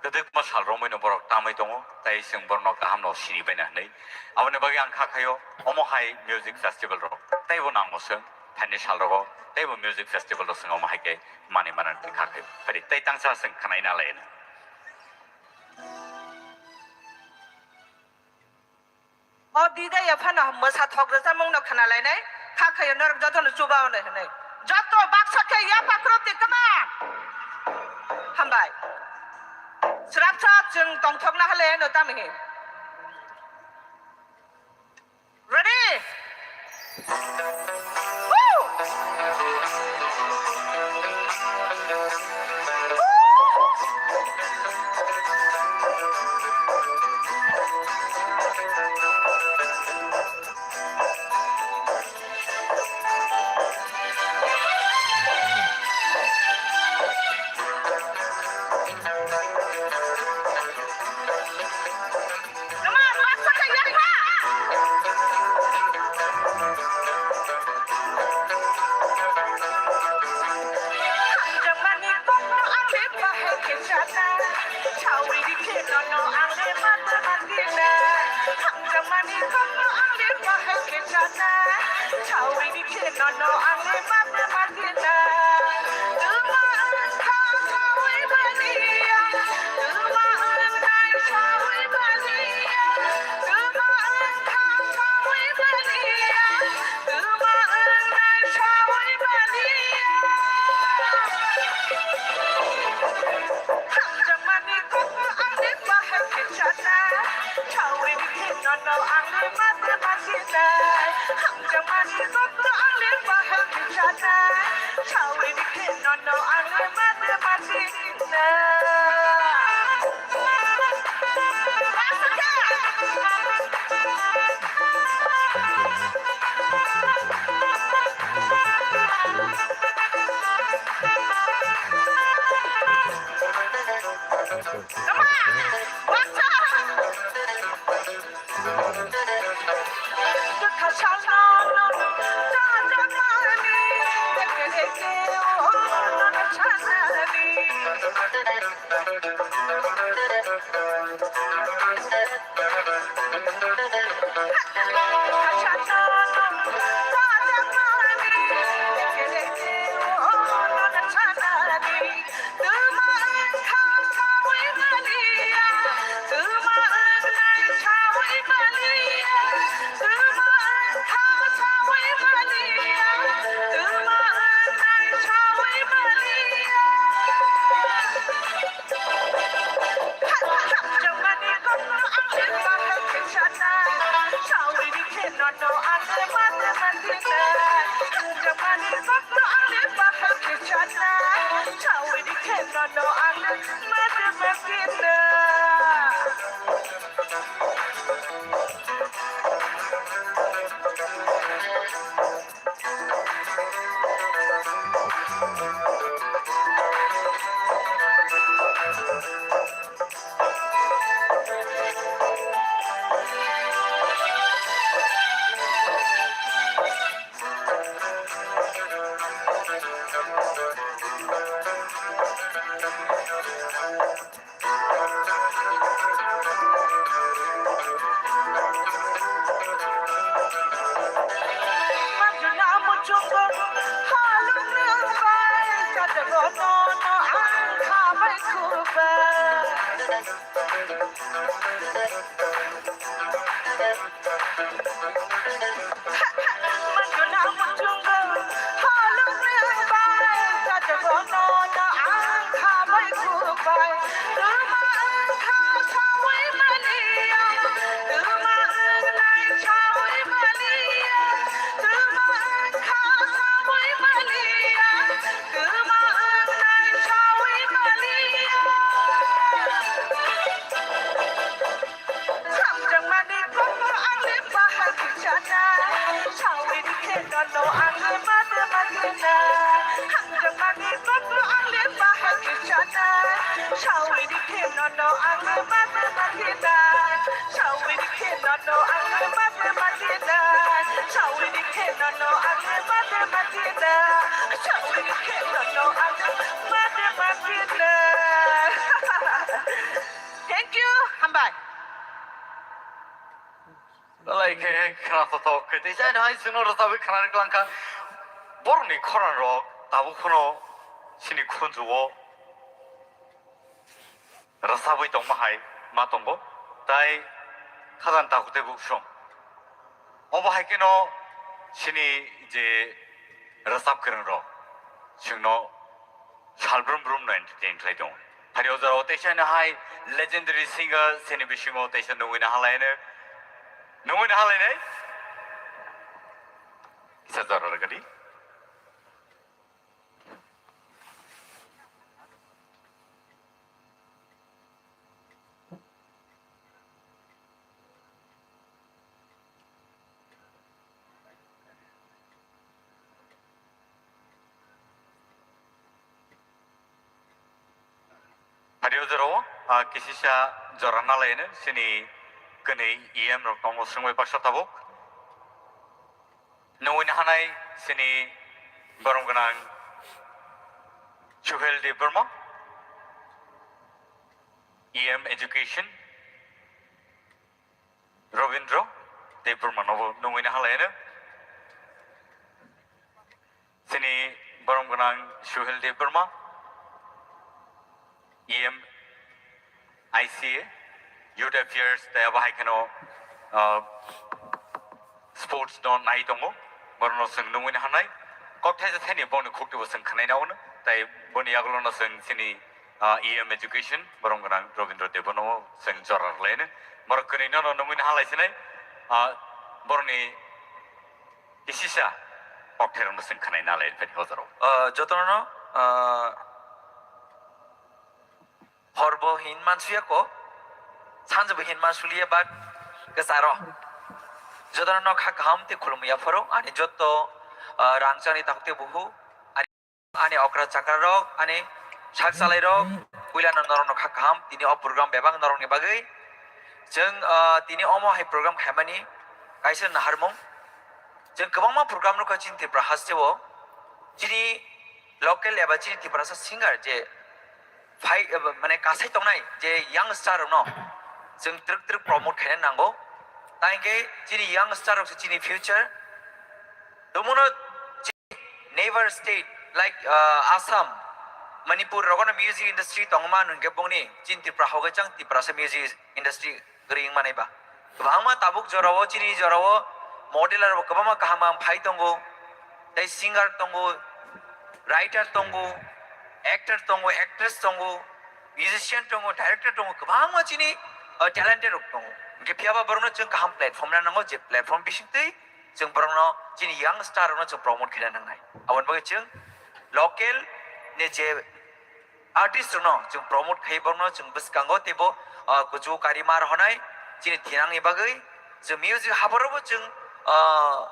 kwdwkma sal romwi no borok tamwi tongo, tei chwng borok no kaham no sini baina hwnwi. Aboni bagwi ang kha khaio, omo hai music festival rok teibo nangmo chwng phaini sal rogo teibo music festival rok chwng omo hai khe manwi mano hwnwi kha khaio. Phari tei tangsa chwng khwnai na lai no. O dida ya phano mwsa thok rwchapmung no khna lainai, kha khayo norok jotono chuba ono hinwi. Joto baksa khe ya pakroti kwma. Hambai. Srapsa chwng tongthokna hale no tamo hi. Ready? Woo! Sawi ni khe nono ang le mate mate na. Tuma ang kha sawi mani ya. Tuma ang nai sawi mani ya. Tuma ang kha sawi mani ya. Tuma ang nai sawi mani ya. Hamjakmani kokno ang le bahai khe chana. Sawi ni khe nono ang le mate mate na. Hamjakmani kokno ang le bahai khe chana. Sawi ni khe nono ang le mate mate na. Hamjakmani kokno ang le bahai khe chana. Sawi rikhe nono ang le mate mate na. Hamjakmani kokno ang le bahai khe chana. Sawi rikhe nono ang le mate mate na. Sawi rikhe nono ang le mate mate na. Sawi rikhe nono ang le mate mate na. Sawi rikhe nono ang le mate mate na. Thank you. Hambai. Belai khe khnathok khe tei jai nai chwngno rwchabwi khna rwklang kha. Borokni khorang rok tabuk phano chini khunju o rwchabwi tongma hai ma tongo. Tai khajang takhuk tei bukhuk song. Obo hai kheno chini je rwchap kwrwng rok chwngno sal brum brum no entertain khlai tongo. Phari o jora o teisa no hai legendary singer chini bisingo teisa nungwi na halai no, nungwi na halai nai. Kisa jora rwgadi. Phari o jora o, ah, kisisa jora nalaino chini kwnwi E M rok tongo swrwngbai baksa tabuk. Nungwi nahanai chini borom gwnang Suhel Debbarma, E M Education, Robindra Debbarma nobo nungwi nahanlaino. Borom gwnang Suhel Debbarma, E M, I C A, Youth Affairs, tei abo hai kheno, ah, Sports no nai tongo. Borokno chwng nungwi hanai. Kok thaisa thani boni khukti bo chwng khwnai na ono. Tei boni yagulo no chwng chini, ah, E M Education, borom gwnang Robindra Debbarma no chwng jora rwlaino. Borok kwnwi no no nungwi halai sinai. Ah, boroni kisisa kok thairokno chwng khwnai nalai phai hojaro. Ah, jotono, ah, Horbo hin mansuya ko, sanjabo hin mansuliya bak kwcharo. Jotono no kha kaham tei khulumya phoro, ani joto, ah, rangchakni takhuk tei buhu, ani, ani okra chakra rok, ani sak salai rok, puilano norokno kha kaham, tini o program bebak norokni bagwi. Chwng, ah, tini omo hai program khaimani kaisa naharmung. Chwng kwbangma program rokha chini Tripura hasteo, chini local eba chini Tiprasa singer je phai, eba mane kasai tongnai je young star rokno chwng twrwk twrwk promote khaina nango. Tangkhe chini young star rok se chini future. Tumuno chi-, neighbor state like, uh, Assam, Manipur rogono music industry tongma nungkhe bongni chini Tripura hoge chang Tiprasa music industry kwrwi wngmanai ba. Kwbangma tabuk jorao, chini jorao modeler bo kwbangma kaham kaham phai tongo, tei singer tongo, writer tongo, actor tongo, actress tongo, musician tongo, director tongo, kwbangma chini, uh, talented rok tongo. Hingkhe phiyaba borokno chwng kaham platform na nango, je platform bisingtwi chwng borokno chini young star rokno chwng promote khaina nangnai. Aboni bagwi chwng local ni je artist rokno chwng promote khai, borokno chwng bwskango teibo, ah, kuchugo karima rohonai chini thinangni bagwi. Chwng music haborobo chwng, ah,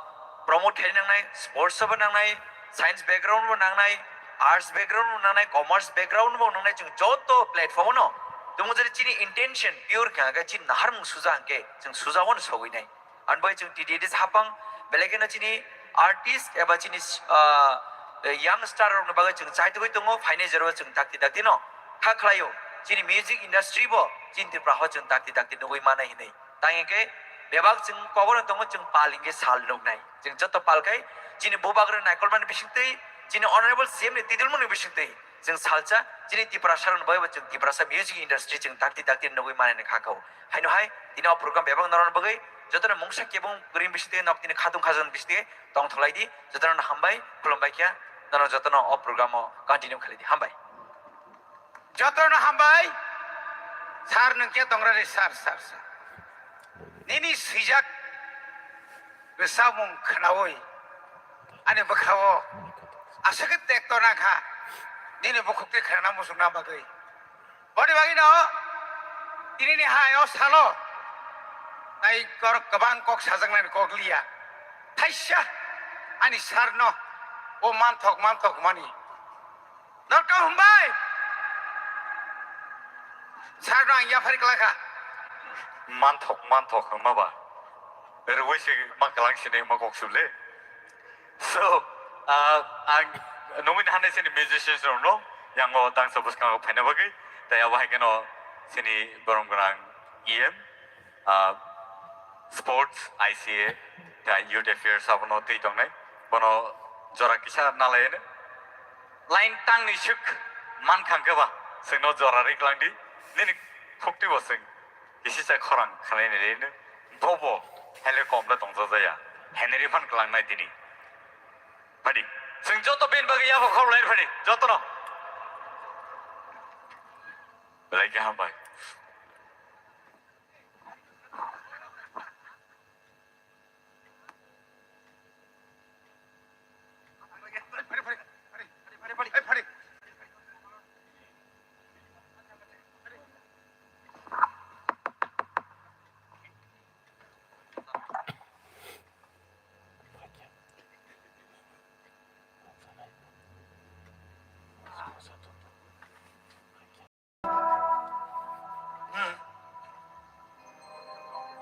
promote khai nangnai, sports bo nangnai, science background bo nangnai, arts background bo nangnai, commerce background bo nangnai, chwng joto platform no tongmung jani chini intention pure kha khe chini naharmung suja hwnkhe chwng suja wano sogwi nai. Ani bai chwng T T A D C hapang, belai kheno chini artist eba chini, ah, young star rokni bagwi chwng chaitugwi tongo, phainai jora chwng dakti dakti no kha khlaio. Chini music industry bo chini Tripura ho chwng dakti dakti nugwi manai hinwi. Tang hwnkhe bebak chwng kogono tongo, chwng pal hwnkhe sal nuknai. Chwng joto pal khai chini bubagra naikolmani bisingtwi, chini honorable C M ni tidulmani bisingtwi chwng salsa chini Tiprasa rokni bagwi bo chwng Tiprasa music industry chwng dakti dakti nugwi manai kha kho. Haino hai tini o program bebak norokni bagwi jotono mungsa kebong kwrwini bisingtwi nok tini khatung khajakni bisingtwi tongthok lai di. Jotono hambai, khulumbai kha, norok jotono o program o continue khlai di. Hambai. Jotono hambai. Sir nwng khe tongrani sir, sir, sir. Nini swijak rwchapmung khwnaui ani bwkhao aswk khe tekto nangkha nini bukhuk twi khwnana muchungna bagwi. Boni bagwino tinini hai o salo tai kor kwbang kok sajaknani kok liya. Thaisa ani sir no o manthok manthok mani. Norok hwnbai. Sir no ang yaphari kwlakha. Manthok, manthok hwnma ba. Rwui se ma kwlang sini ma kok sub le. So, ah, ang nungwi hanai sini musicians rok no, yang o tangsa bwskango phaina bagwi, tei abo hai kheno sini borom gwnang E M, ah, Sports, I C A, tei Youth Affairs abono twi tongnai, bono jora kisa nalaino. Line tangni swk mankha hwnkhe ba, chwngno jora riklang di, nini khukti bo chwng kisisa khorang khanai nai rino, bobo hele komle tongjakjaya, Henry phan kwlangnai tini. Phadi, chwng joto bini bagwi yapha khorok lai phadi, jotono. Belai khe hambai.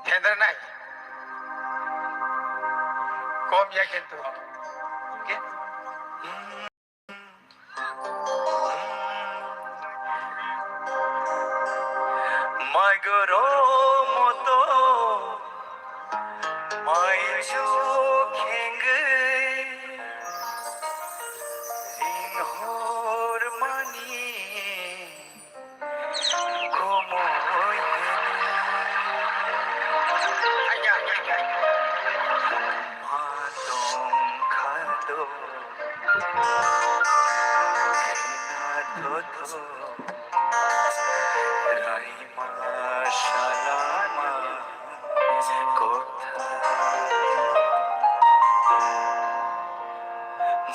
Tender nai. Kom ya kintu. Okay. Mai goro moto, mai chuk hengge.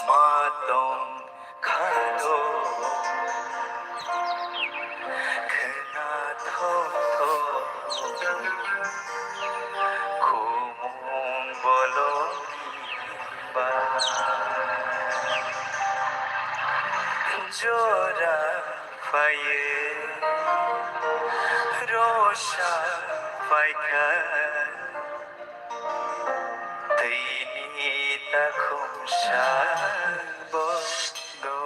Ma tong kha do khwna thok thok khumung bolong ba jora phaye rosa phaikha. Tini takhum sabo do.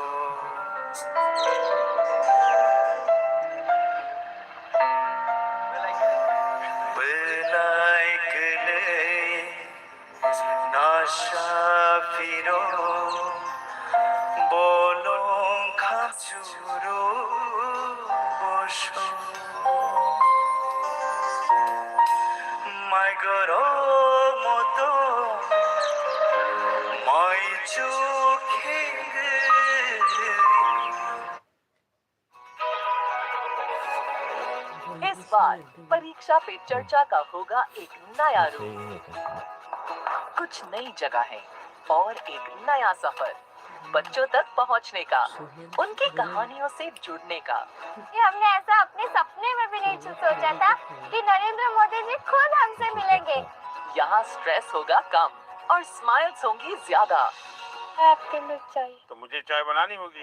Belai kwlwi nasa phiro bolong khamchuro boso. Mai goro moto mai chukhe. इस बार परीक्षा पे चर्चा का होगा एक नया रूप, कुछ नई जगह है और एक नया सफर। बच्चों तक पहुंचने का, उनकी कहानियों से जुड़ने का। ये हमने ऐसा अपने सपने में भी नहीं सोचा था कि नरेंद्र मोदी जी खुद हमसे मिलेंगे। यहाँ स्ट्रेस होगा कम और स्माइल्स होंगी ज्यादा। आपके लिए चाय। तो मुझे चाय बनानी होगी।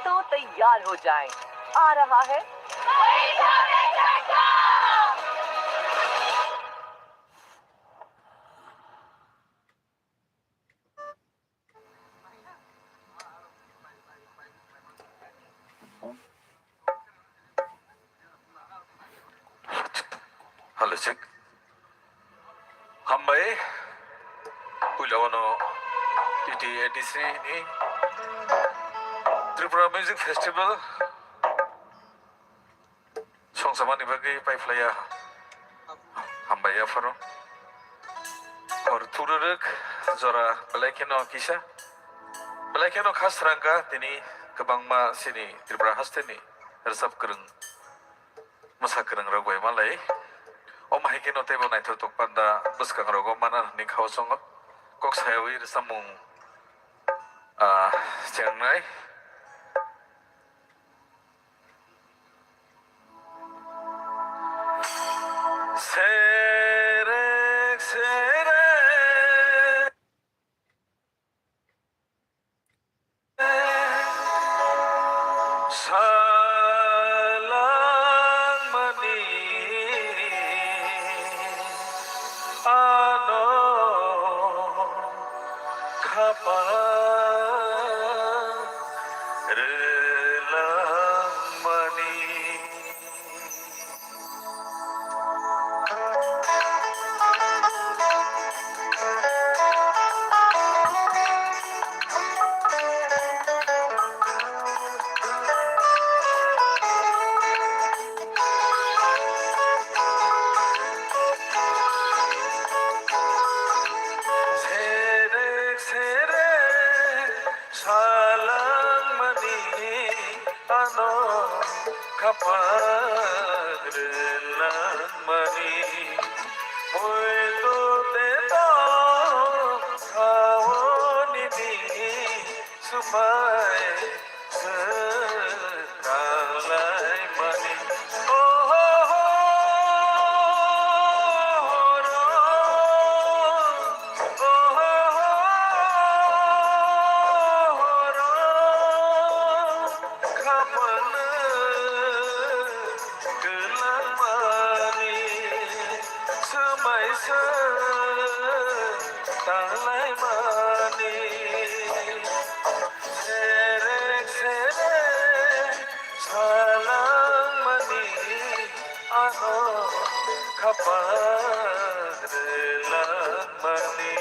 तो तैयार हो जाएं, आ रहा है। Hello, check. Hambai. Puila wano T T A D C ni Tripura Music Festival songsamani bagwi paiphlaiya. Hambai apharo. Hor thururuk jora belai kheno kisa. Belai kheno khasrangkha tini kwbangma sini Tripura hasteni rwchap kwrwng. Mwsa kwrwng rok bai malai. Omo hai kheno teibo naithotok panda bwskang rogo mana hwnwi khao chongo. Kok sayawi rwchapmung, ah, chengnai. Serek serek. Salangmani ano khapang rwlangmani. Serek serek salangmani ano khapang rwlangmani. Muitu te tong saoni di sumai se tanglai mani. Oh, oh, oh, oh, oh, oh, oh, oh, oh, oh, oh, khapang rwlangmani, swmai se tanglaimani. Serek serek salangmani, ano khapang rwlangmani.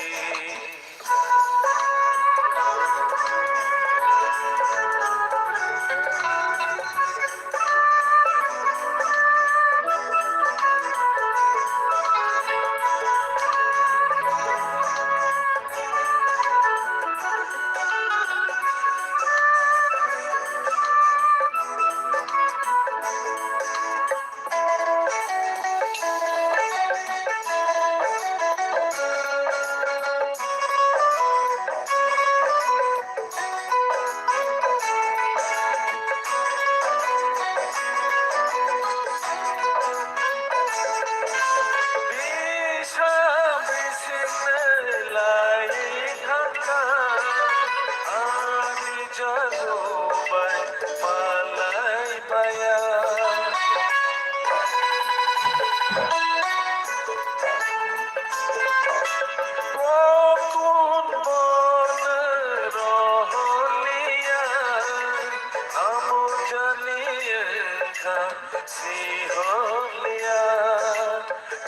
Siholiya,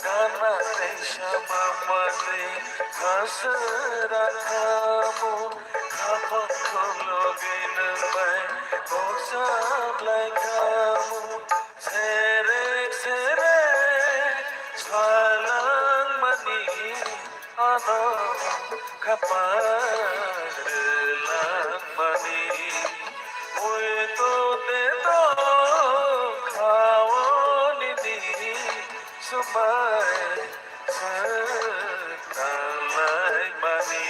gana teisa mamani, hasra khamu, khapang kholo gini bai, boksa blai khamu, serek serek, salang mani. Ano khapang rwlangmani, muitu te tong kha-o nini swmai swk tanglaimani.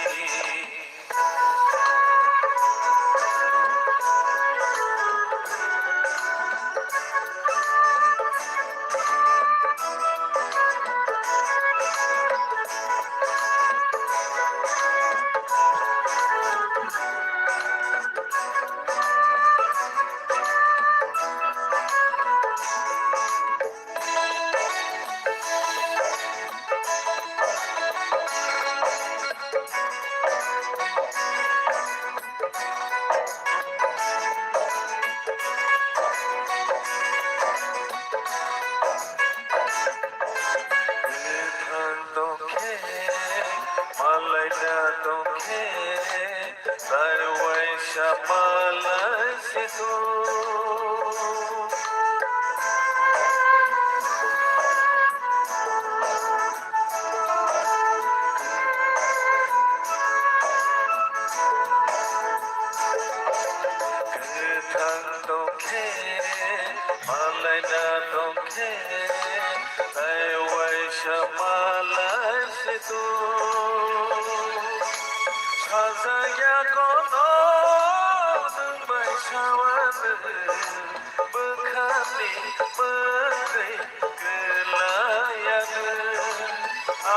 Kwthang tongkhe, malaina tongkhe, tai waisa malai situ. Kwthang tongkhe, malaina tongkhe, tai waisa malai situ. Sajagya kono nwng bai sawani, bwkhani bwtwi kwlai ang.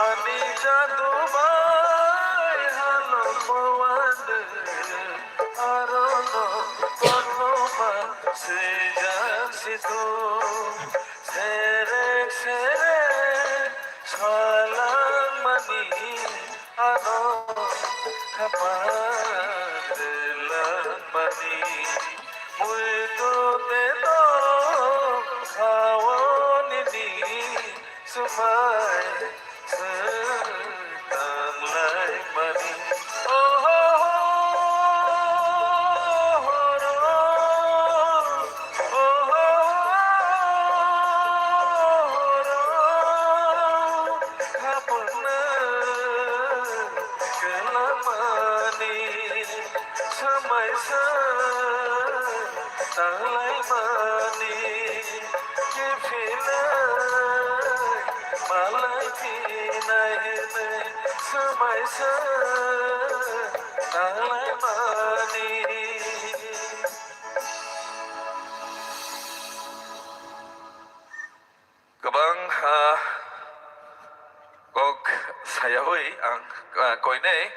Ani jadu bai halo bowani, arono kothoma swijak situ. Serek serek salangmani, ano khapang rwlangmani, muitu te tong kha-o nini swmai swk tanglaimani. Oho, oho, oho, oho, khapangno klamani, swmai swk tanglaimani, kiphinai malai phinai hinwi swmai swk tanglaimani. Kwbang, ah, kok sayawi ang, ah, koinai,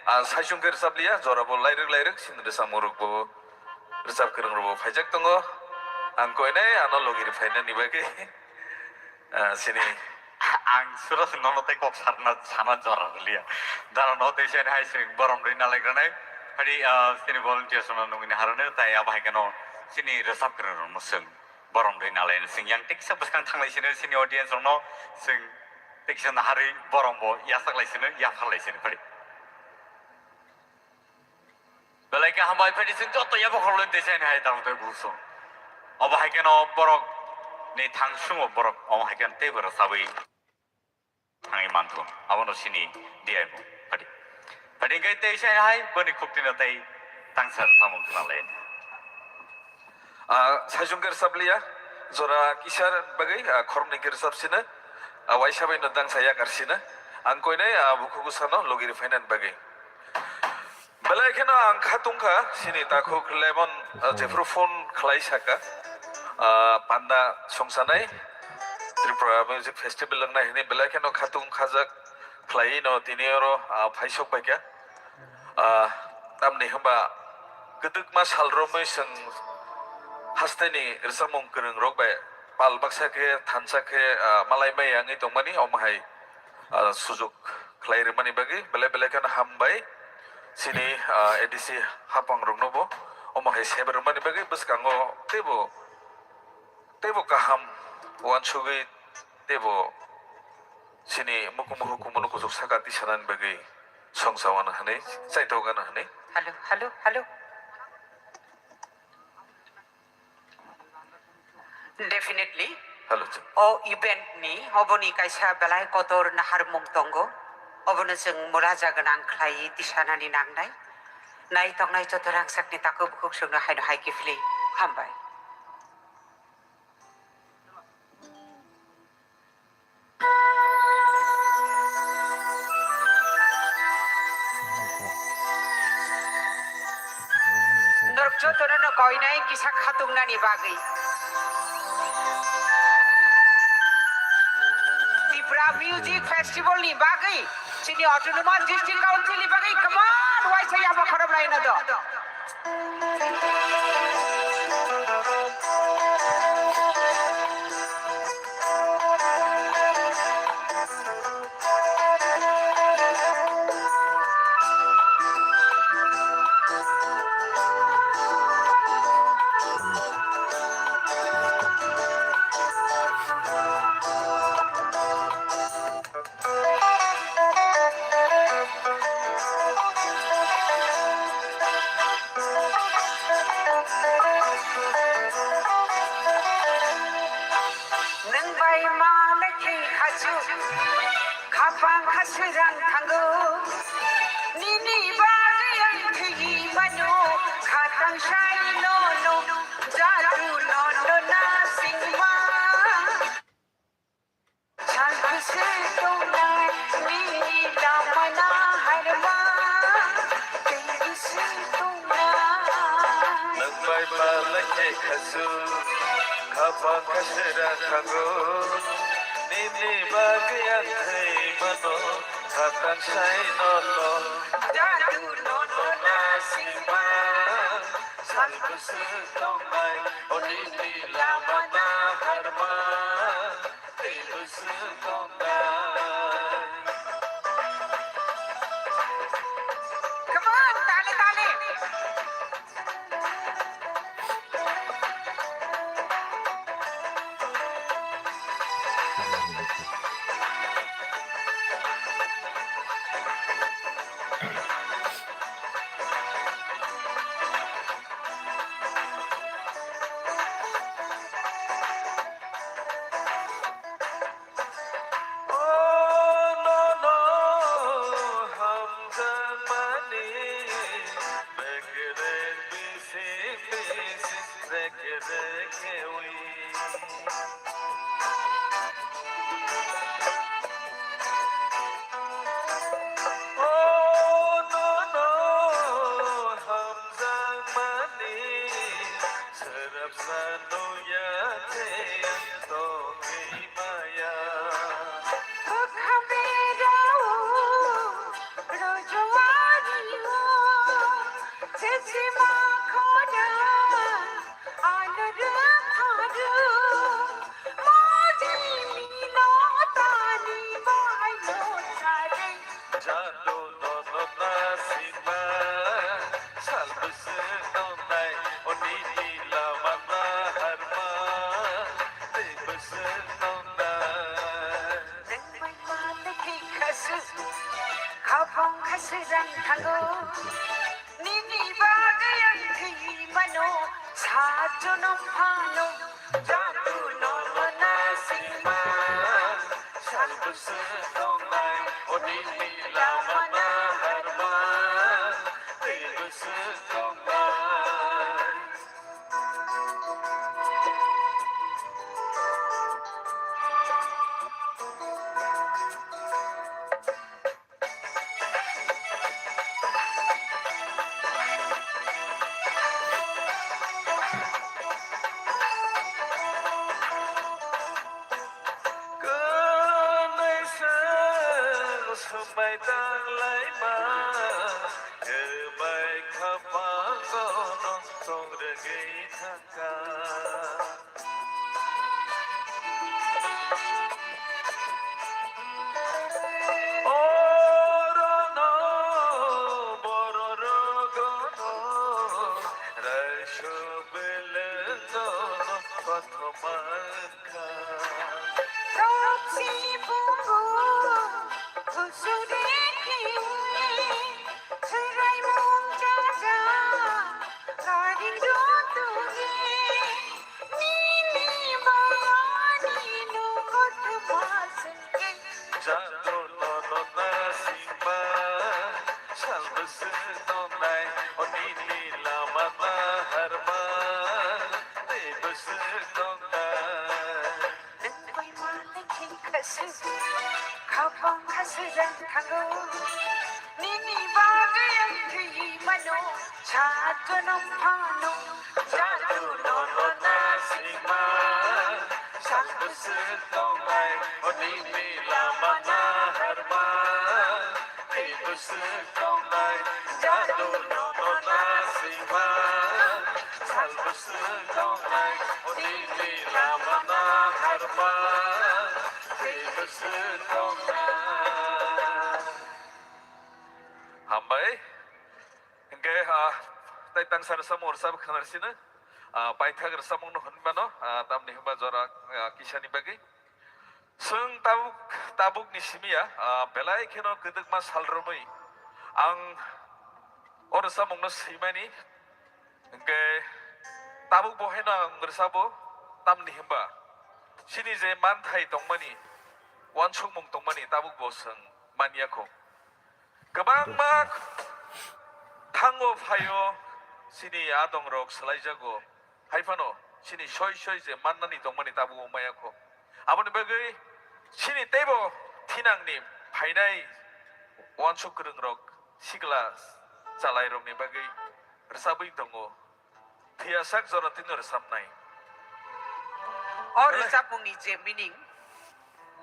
ah, saichung khe rwchap liya, jora bo lairwk lairwk, sini rwchapmung rok bo rwchap kwrwng rok bo phaijak tongo. Ang koinai ano logi rw phainani bagwi, ah, sini. Ang sura se nono tei kok sarna, sana jora liya. Dara no tei sini hai sini borom rwi nalai granai. Hari, ah, sini volunteers no nungini harani, tai abo hai kheno sini rwchap kwrwng rok no swng. Borom rwi nalai sing yang teksa bwskang thanglai sino sini audience rokno sing teksa naharwi borom bo yachaklai sino yapharlai sino phari. Belai khe hambai phari sing joto yabo khorloi tei sini hai tamo tei buso. Obo hai kheno borok ni thang sungo borok omo hai kheno tei borok sabwi. Thangwi manthu, abono sini diyaimung. Phadi. Phadi hwnkhe tei sai hai boni khuktino tei tangsar samung khna lai. Ah, saichung khe rwchap liya, jora kisa bagwi, ah, khoroknwi khe rwchap sino, ah, waisa bai no dangsa yakar sino. Ang koinai, ah, bukhugo sano logi rw phainani bagwi. Belai kheno ang kha tongkha, sini takhuk Lemon, ah, jephru phone khlai saka, ah, panda songsanai, Tripura Music Festival wngnai hwnwi belai kheno kha tong khajak khlaiwi no tini oro, ah, phaisok paikha. Ah, tamni hwnba kwdwkma sal romwi chwng hasteni rwchapmung kwrwng rok bai pal baksa khe thansa khe, ah, malai maya wngwi tongmani omo hai ah, sujuk khlai rwmani bagwi belai belai kheno hambai. Chini, ah, A D C hapang rokno bo omo hai sebe rwmani bagwi bwskango teibo Teibo kaham uansugwi teibo chini mukumu hukumu no kuchuk saka tisanani bagwi songsa wano hwnwi, chaithok wano hwnwi. Hello, hello, hello. Definitely. Hello, sir. O event ni oboni kaisa belai kotor naharmung tongo. Obono chwng mulaja gwnang khlai tisanani nangnai. Nai tongnai joto rangchakni takhuk bukhuk chwngno haino hai kiphilwi hambai. Norok jotono no koinai kisa khatungnani bagwi. Tipra Music Festival ni bagwi, chini Autonomous District Council ni bagwi kwbangma waisa yama khorop laino do. Nwng bai ma lekhi khachu, khapang khasirang thango. Nini bagwi ang thwi mano, khatang sai no no, jadu no no na singma. Sal bwswk tongnai, nini lama na harma, tei bwswk tongnai. Nwng bai ma lekhi khachu, khapang khasirang thango. Nini bagwi ang thwi mano, khatang sai no no. Jadu no no na singma. Sal bwswk tongnai, o nini lama na harma. Come on, tali, tali. Oh, no, no, hamjakmani, srapsa nungya khe ang tongwi maya. Bwkha berao, rwjwani o, chechima khona. Ano rwphano mojini no tani bai no sare. Jadu no no na sima, sal bwswk tongnai, o nini lama na harma, tei bwswk tongnai. Nwng bai ma lekhi khasu, khapang khasu jang thango. Nini bagwi ang thwi mano, sa jonom phano, jadu no mana sima. Sal bwswk tongnai, o nini lama na harma, tei bwswk tongnai. Kwnwi swng swmai Bwswk tongnai, o nini lama naharma, tei bwswk tongnai. Nwng bai malik hingkha se, khapang ha se jang thango. Nini bagwi ang thwi mano, sa jonom phano, jadu no no na sima. Sal bwswk tongnai, o nini lama naharma. Tei bwswk tongnai, jadu no no na sima. Sal bwswk tongnai, o nini lama naharma. Tei bwswk tongnai. Hambai. Hingke, ah, tai tangsa rwchapmung rwchap khwnar sino. Ah, paithak rwchapmung no hwn mano, ah, tamni hwnba jora, ah, kisani bagwi. Chwng tabuk, tabuk ni simi ya, ah, belai kheno kwdwkma sal romwi ang o rwchapmung no swimani. Hingke tabuk bo haino ang rwchabo, tamni hwnba chini je manthai tongmani, uansukmung tongmani tabuk bo chwng manya kho. Kwbangma thango phaio chini adongrok swlaijago. Hai phano chini soi soi je mannani tongmani tabuk maya kho. Aboni bagwi chini teibo thinangni phainai uansuk kwrwngrok sikla chalairokni bagwi rwchabwi tongo. Phiya sak jora tino rwchapnai. O rwchapmungni je meaning,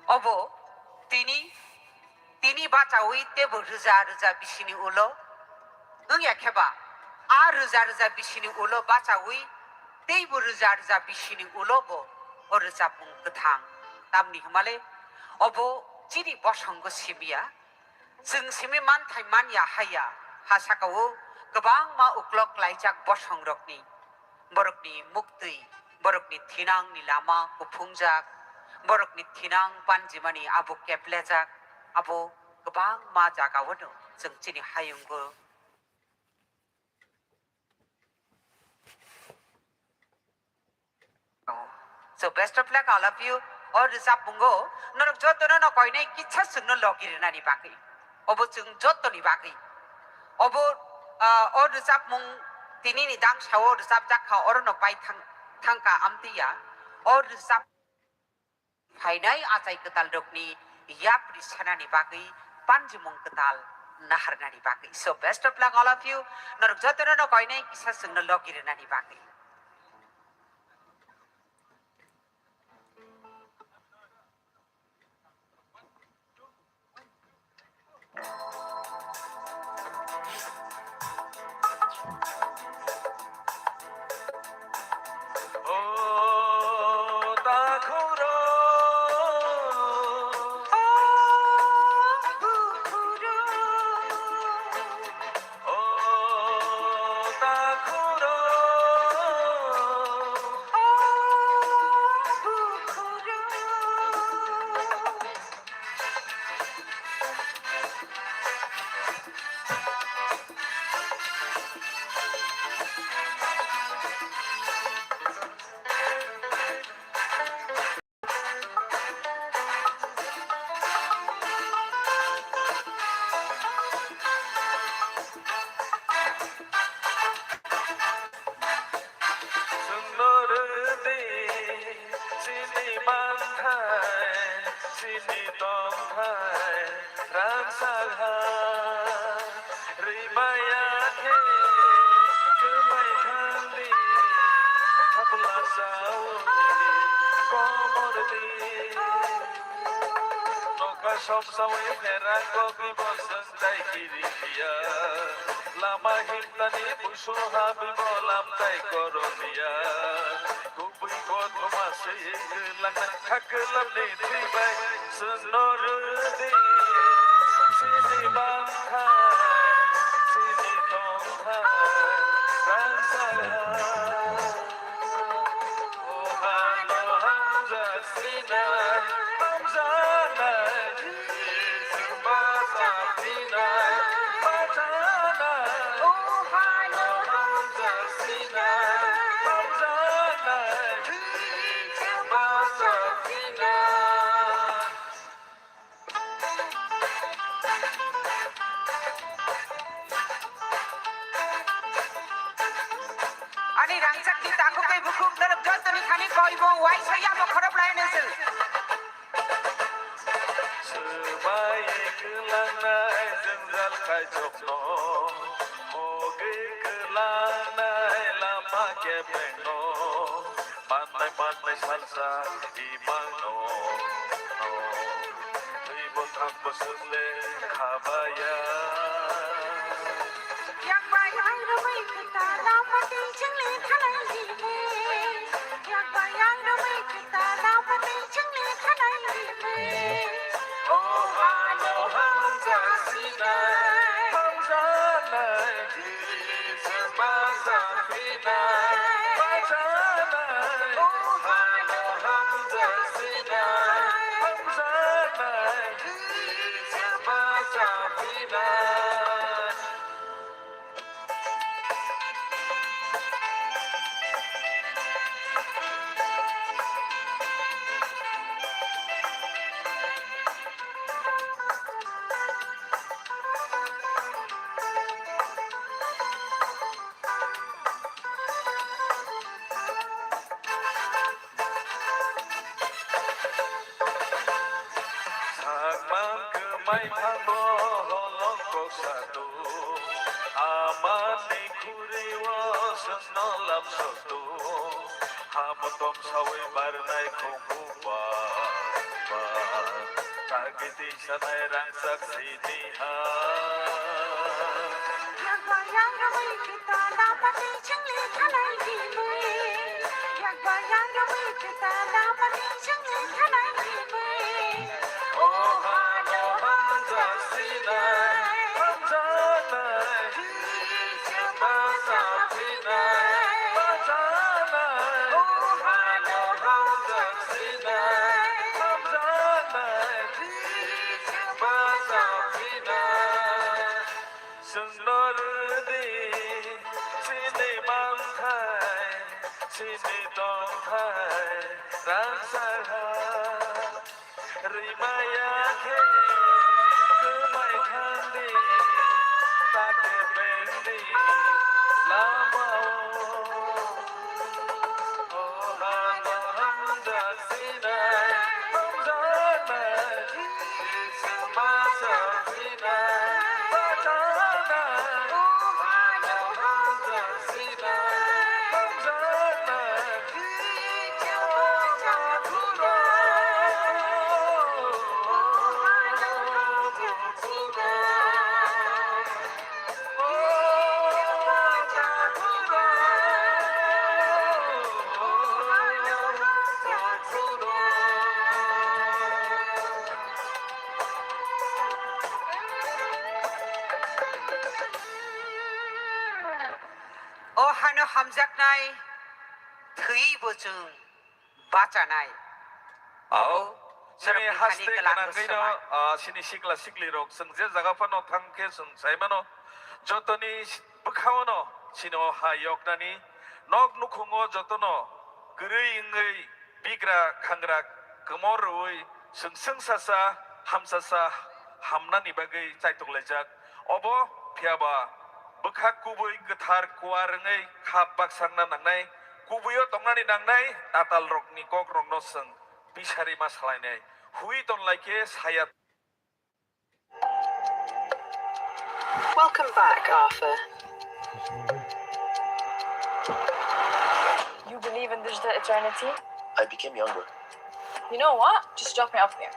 obo tini, tini bachaui teibo rwja rwja bisini ulo wngya kheba, a rwja rwja bisini ulo bachaui teibo rwja rwja bisini ulo bo o rwchapmung kwthang. Tamni hwnmale obo chini bosongo simiya. Chwng simi manthai manya haya, ha saka-o kwbangma uklok klaijak bosongrokni, borokni muktwi, borokni thinangni lama kuphungjak, borokni thinang panjimani abo keplejak, abo kwbangma jaga-o'-no chwng chini hayungo. So best of luck all of you. O rwchapmungo norok jotono no koinai kisa chwngno logi rwnani bagwi. Obo chwng jotoni bagwi. Obo, ah, o rwchapmung tinini dangsa-o rwchapjak kha, orono pai thang-, thangkha amtwiya. O rwchap phainai achai kwtalrokni yapri sanani bagwi, panjimung kwtal naharnani bagwi. So best of luck all of you. Norok jotono no koinai kisa chwngno logi rwnani bagwi. Chwngno rw di chini manthai, chini tongthai rangchak ha. Rimaya khe kwmai thang di, thapla saui komor di. Nokha somsaui pherang kok di bosong tai kiri dia. Lama himtani busu ha bibo lam tai koroniya. Kubui kothoma se langna khaklamni thwibai. Chwngno rw di chini manthai, chini tongthai rangchak ha. O hano hamjak sinai, hamjaknai, chwng bachak sinai, bachaknai. O hano hamjak sinai, hamjaknai, chwng bachak sinai. Rangchak ni takhuk tei bukhuk norok joto ni thani koi bo uaisa yamo khorop lai nai se. Swbai kwlangnai jwngjal kaichokno, mogwi kwlangnai lama kephengno, mannai mannai salsa imangno, twibo thangbo chwng le khabaya. Yakbai ang rwui kwtal lama twi chwng le thalai rwui. Yakbai ang rwui kwtal lama twi chwng le thalai rwui. O hano hamjak sinai, hamjaknai. Sakmang kwmai phango holong kok sadu, amani khuri o sengno lam sodu, hamotom sawi barnai khongbu ba, ba, tagiti sanai rangchak sini ha. Yakba yang rwui kita lama twi chwng le thalai rwui. Yakba yang rwui kita lama twi chwng le thalai rwui. O hano hamjak sinai, hamjaknai. Chwngno rwdi chini manthai, chini tongthai, rangchak ha. Rimaya khe kwmai thangdi, ta khe bengdi lamao. O hano hamjak sinai, hamjaknai, masa sinai, bajaknai. O hano hamjak sinai, hamjaknai. O hano hamjaknai thwi bo chwng bachanai. Ao, chini haste gwnangwi no, ah, chini sikla sikli rok chwng je jaga phano thang khe chwng sai mano, jotoni bwkhao no chini o ha yoknani nok nukhungo jotono kwrwi wngwi bigra khangra kwmor rwui chwng chwngsacha hamsacha hamnani bagwi chaitokhlaijak. Obo phiyaba bwkha kubui kwthar kuar wngwi kha baksakna nangnai, kubuio tongnani nangnai tatalrokni kokrokno chwng pisari ma salainai. Hui tonlai khe saya. Welcome back, Arthur. You believe in digital eternity? I became younger. You know what? Just drop me off there.